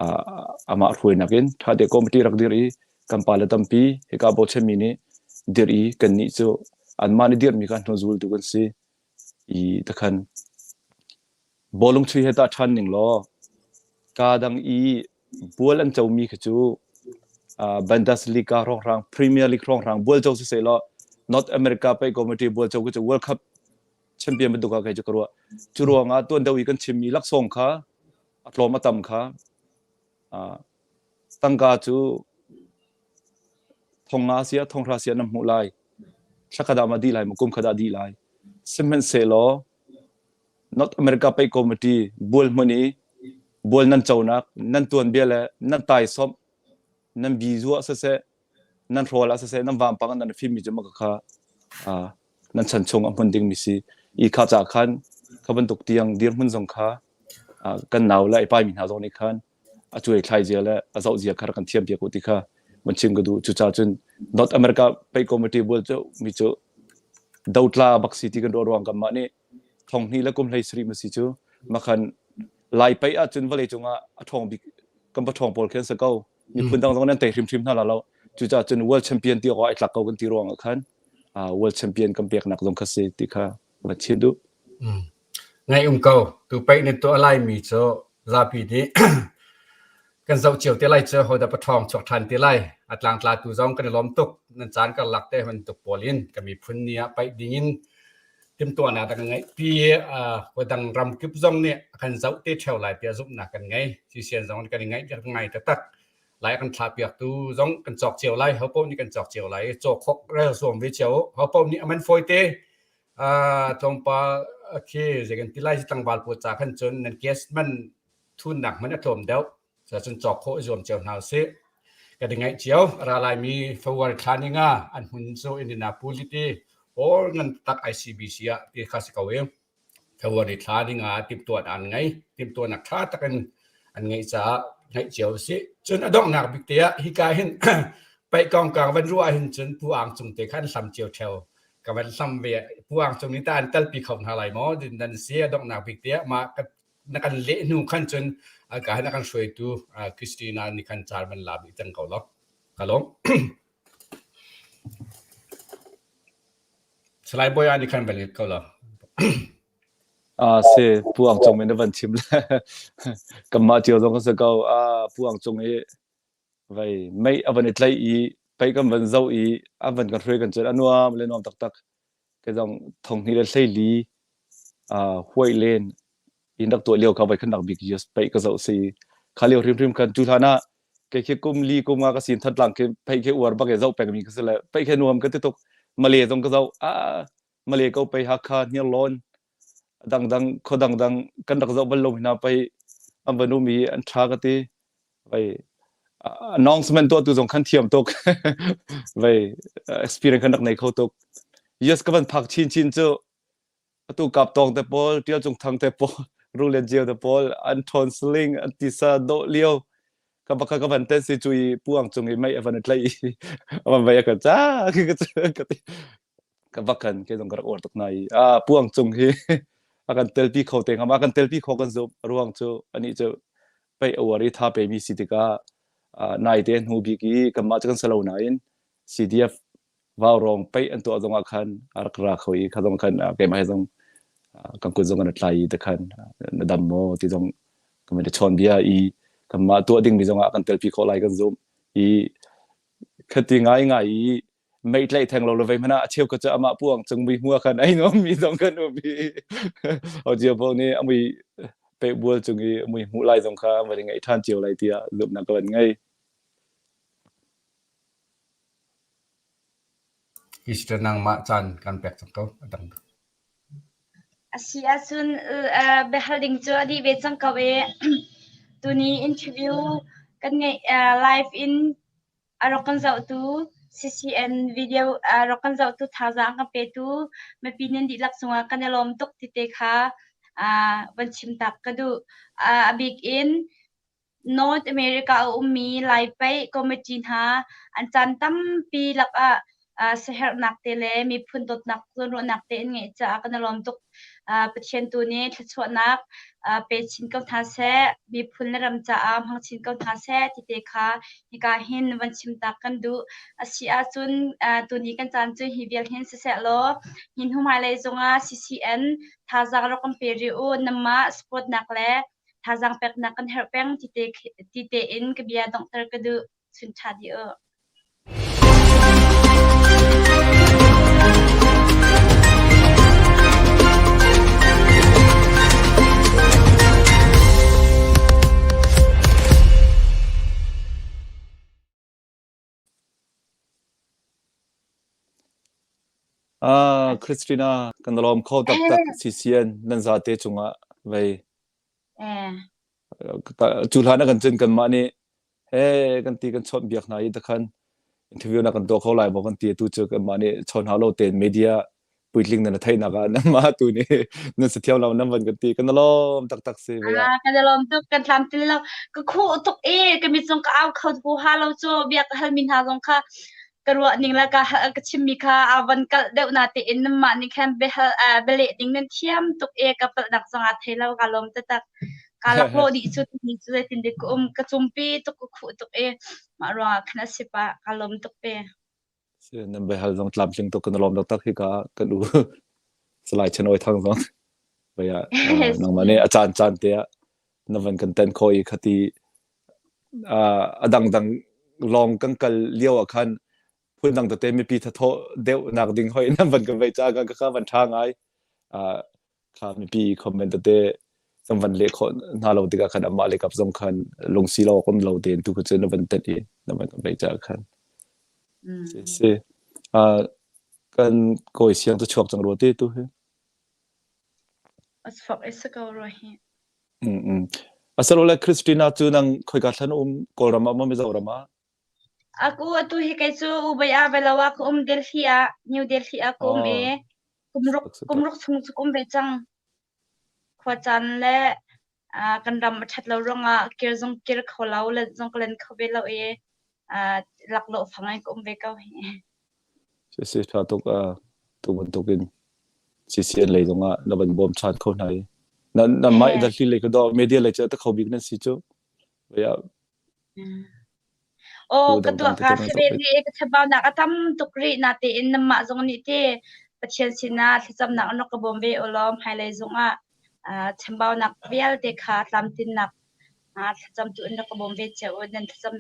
uh, amah hruainak in ṭha te committee rak dir i kan pa le tampi hika bochanmi nih dir i kan nih cu anmah nih dirmi kha hnu zultu kan si i takhan Bawlung chuih he tah ṭhan ning law kaa dang i bual an comi kha cu Bundesliga hrawnghrang, Premier League hrawnghrang bual co siseh law North America paih committee bual co khi cu World Cup champion bantuk ah kei cu ka ruah. Cu ruangah tuan deuh i kan chimmi laksawng kha a tlawm a tam kha tangka cu thong nga sia thong hra sia nan hmuh lai. Thla khat ah ma dih lai maw kum khat ah dih lai. Sihmanhsehlaw North America Paih Committee bual hmun i bual nan conak, nan tuanbia le nan taisawmh, nan bizu ah siseh, nan hrawl ah siseh, nan vampang ah nan fimmi cu maka kha nan chan chung a hmun dingmi si. I kha ca khan kha bantuk tiang dirhmun zong kha kan nau le ai paimi hna zong nih khan a cuai thlai zia le a zoh zia kha rak kan thiam piak u ti kha van chim ka duh. Cucaah cun North America Paih Committee bual cu mi cu dotla bak si ti kan ruah ruang kanmah nih thong hnih le kum hlei sarih ma si cu makhan lai paih ahcun vawlei cungah a ṭhawng bik kan pa ṭhawng pawl khi an si ko miphun dang zong nan tei hrimhrim hna la lo cucaah cun world champion ti awk ah ai tlak ko kan ti ruang ah khan world champion kan peknak zong kha si ti kha va chim duh. Ngaih um ko. Tu paih na tuah laimi cu zapi nih kan zoh cio te lai cu hodah paṭhawng chuak ṭhan te lai. A tlangtlatu zong kan i lawm tuk. Nan caan karlak te bantuk pawl in kan miphun ni ah paih ding in timhtuahnak kan ngeihpi. Khua dang ram kip zong nih a kan zoh te ṭheo lai tiah zumhnak kan ngei. Sisian zong kan i ngaih ngai taktak. Lai a kan thlahpiaktu zong kan cawk cio lai. Ho paoh nih kan cawk cio lai. Caw khawk rel zuam ve cio. Ho paoh nih a man fawi te. Tlawmpal khi zei kan ti lai tlangval pawl ca khan cun nan gas man thunnak hmanh a tlawm deuh. Cucun cawk khawh i zuam cio hna usih. Kan i ngaih cio. A ra laimi February thla ni nga an hmun cu Indianapolis i hall ngan tak ICBC ah ti kha si ko i February thla ni nga timhtuahnak an ngei. Timhtuahnak ṭha tak in an ngeih caah ngaih cio a si. Cun a donghnak bik te ah hika hin paih kongkang van ruah ahhin cun Pu Ang Cung te kha an hlam cio ṭheo. Ka van hlam ve. Pu Ang Cung nih tah an telpi kho hna lai maw? Din nan si a donghnak bik te ah mah na kan leh hnu khan cun ka hin a kan hruaitu Christina nih khan car van la bik cang ko law. Ka lawm. Salai Bawi ah nih khan van let ko law. Ah si, Pu Ang Cung in a van chim le kanmah cio zong kan si ko. Ah Pu Ang Cung i vai mei a van i tlaih i Pei kan van zoh i an van kan hruai kan cun a nuam le nuam taktak. Kei zong thong hnih le 14 huai len in rak tuah lio kha voi khat bik US pei ka zoh si. Kha lio hrimhrim khan cu hlan ah kei khi kum li kum nga ka sin Thantlang khi pei khi uar bak e zoh peng mi ka si le pei khi nuam ka ti tuk. Male zong ka zoh ah Male ko pei Hakha Hniarlawn dangdang khua dangdang kan rak zoh bal lo hna pei an van um i an ṭha ka ti. Vei announcement tuahtu zong khan thiam tuk. Vei experience khan rak nei kho tuk. Yes ka van phak chin chin cu atu kap tawng te pawl, Tial Cung Thang te pawl, Rulen Jio te pawl an ṭhawn sling an tisa dawh lio ka baka ka van ten si cu i puang cung i mei a van tlai i a van vei a ka ca ka ti ka va kan ke zong ka rak uar tuk na i a puang cung hi a kan telpi kho te ngam a kan telpi kho kan zum ruang cu ani cu pei a uar i tha pe mi si tikah nai te hnu bik i kanmah cu kan salo nain CDF vau rong pei an tuah zong ah khan a rak ra kho i kha zong khan keimah he zong kan kut zong kan tlai i te khan na dam maw ti zong kan i chawn bia i kanmah tuah ding mi zong ah kan telpi khawh lai kan zum i khati ngai ngai i mei tlaih theng lo le vei hmana a cheu ka cu amah puang cung mui hmua khan ai nom mi zong kan um i o cio po nih amui pe bual cung i mui hmuh lai zong kha van ngai than cio lai tiah zumhnak ka van ngei. Easter nangmah caan kan pek cang ko a dang. Asi ahcun biahal ding cu a dih ve cang ko i tuni interview kan ngeih live in A rak kan zohtu CCN video a rak kan zohtu thazaang kan petu mipi nan dihlak cungah kan i lawm tuk ti te kha van chim tak ka duh. A bik in North America a ummi Lai Paih Committee hna an caan tampi lakah siaherhnak te le miphun dawtnak zawnruahnak te in ngeih caah kan i lawm tuk. Pathian tu nih thluachuahnak pe chin ko hna seh, miphun le ram caah hmang chin ko hna seh ti te kha hika hin van chim tak kan duh. Asi ahcun tuni kan caan cu hi vial hin siseh law hi hnu hmailei zongah CCN thazaang rak kan pe rih u. Namah support nak le thazaang peknak kan herh peng ti te, ti tein ka bia donghter ka duh. Chun ṭha dih u. Ah, Christina, kan lawm kho taktak CCN nan zate cungah vei. Eh. Cu hlan ah kan cun kanmah nih he kan ti kan chawnh biak hna i takhan interview na kan tuah kho lai maw kan ti tu cu kanmah nih chawn hau lo tein media puitling nan theihnak ah nanmah tu nih nan si thiam lo nan van kan ti kan lawm taktak si ve ah kan lawm tuk kan tlam til lo ka khuh tuk e ka mit zong ka au kho hu ha lo cu bia ka hal mi hna zong kha ka ruah ning le ka ka chimmi kha a van kalh deuh na tein nanmah nih khan biahal bialeh ding nan thiam tuk e ka palhnak zong aa thei lo ka lawm taktak ka laklawh dih cu ni cu zeitin dik ka um ka cumpi tuk ka khuh tuk e mah ruangah khan a si pah ka lawm tuk pe Nan biahal zong tlamtling tuk kan lawm taktak hi ka kan u Salai Chan Oi Thang zong vei ah nangmah nih a caan caan te ah na van kan ten kho i khati a dangdang lawng kan kal lio ah khan phundang tete mipi thathawh deuh nak ding hoi nan van kan vei ca ka ka van tha ngai kha mipi comment tete kan van leh khawh hna lo tikah khan amah le kap zong khan lungsi lo kom lo tein tu kha cu na van tet i na van kan vei ca khan si si kan kawi siang tu chuak cang rua te tu hi Asfak is ko ro hi Mm mm. Asalole Christina cu nang khoika thlan um Kawlram ah maw Mizoram ah? Aku atu hi kei cu Ubay ah velo ah ka um Delhi ah New Delhi ah ka um i kumruk kumruk chung cu ka um ve cang. Khua caan le kan ram a ṭhat lo ruangah kir zong kir kho lo le zong ka len kho ve lo i laklawh fang in ka um ve ko hi. Si ṭha tuk tu bantukin CCN lei zongah na van bawm ṭhan kho hna i na na mah Delhi lei ka do media lei cu ta kho bik nan si cu. Ya. Aw ka tuah ka si ve ri ka chambaunak a tam tuk rih na tein namah zong nih te Pathian sinah thlacamnak an rak ka bawm ve ulaw hmailei zongah chambaunak vialte kha tlamtlinnak thlacam tu in rak ka bawm ve cio u nan thlacamnak.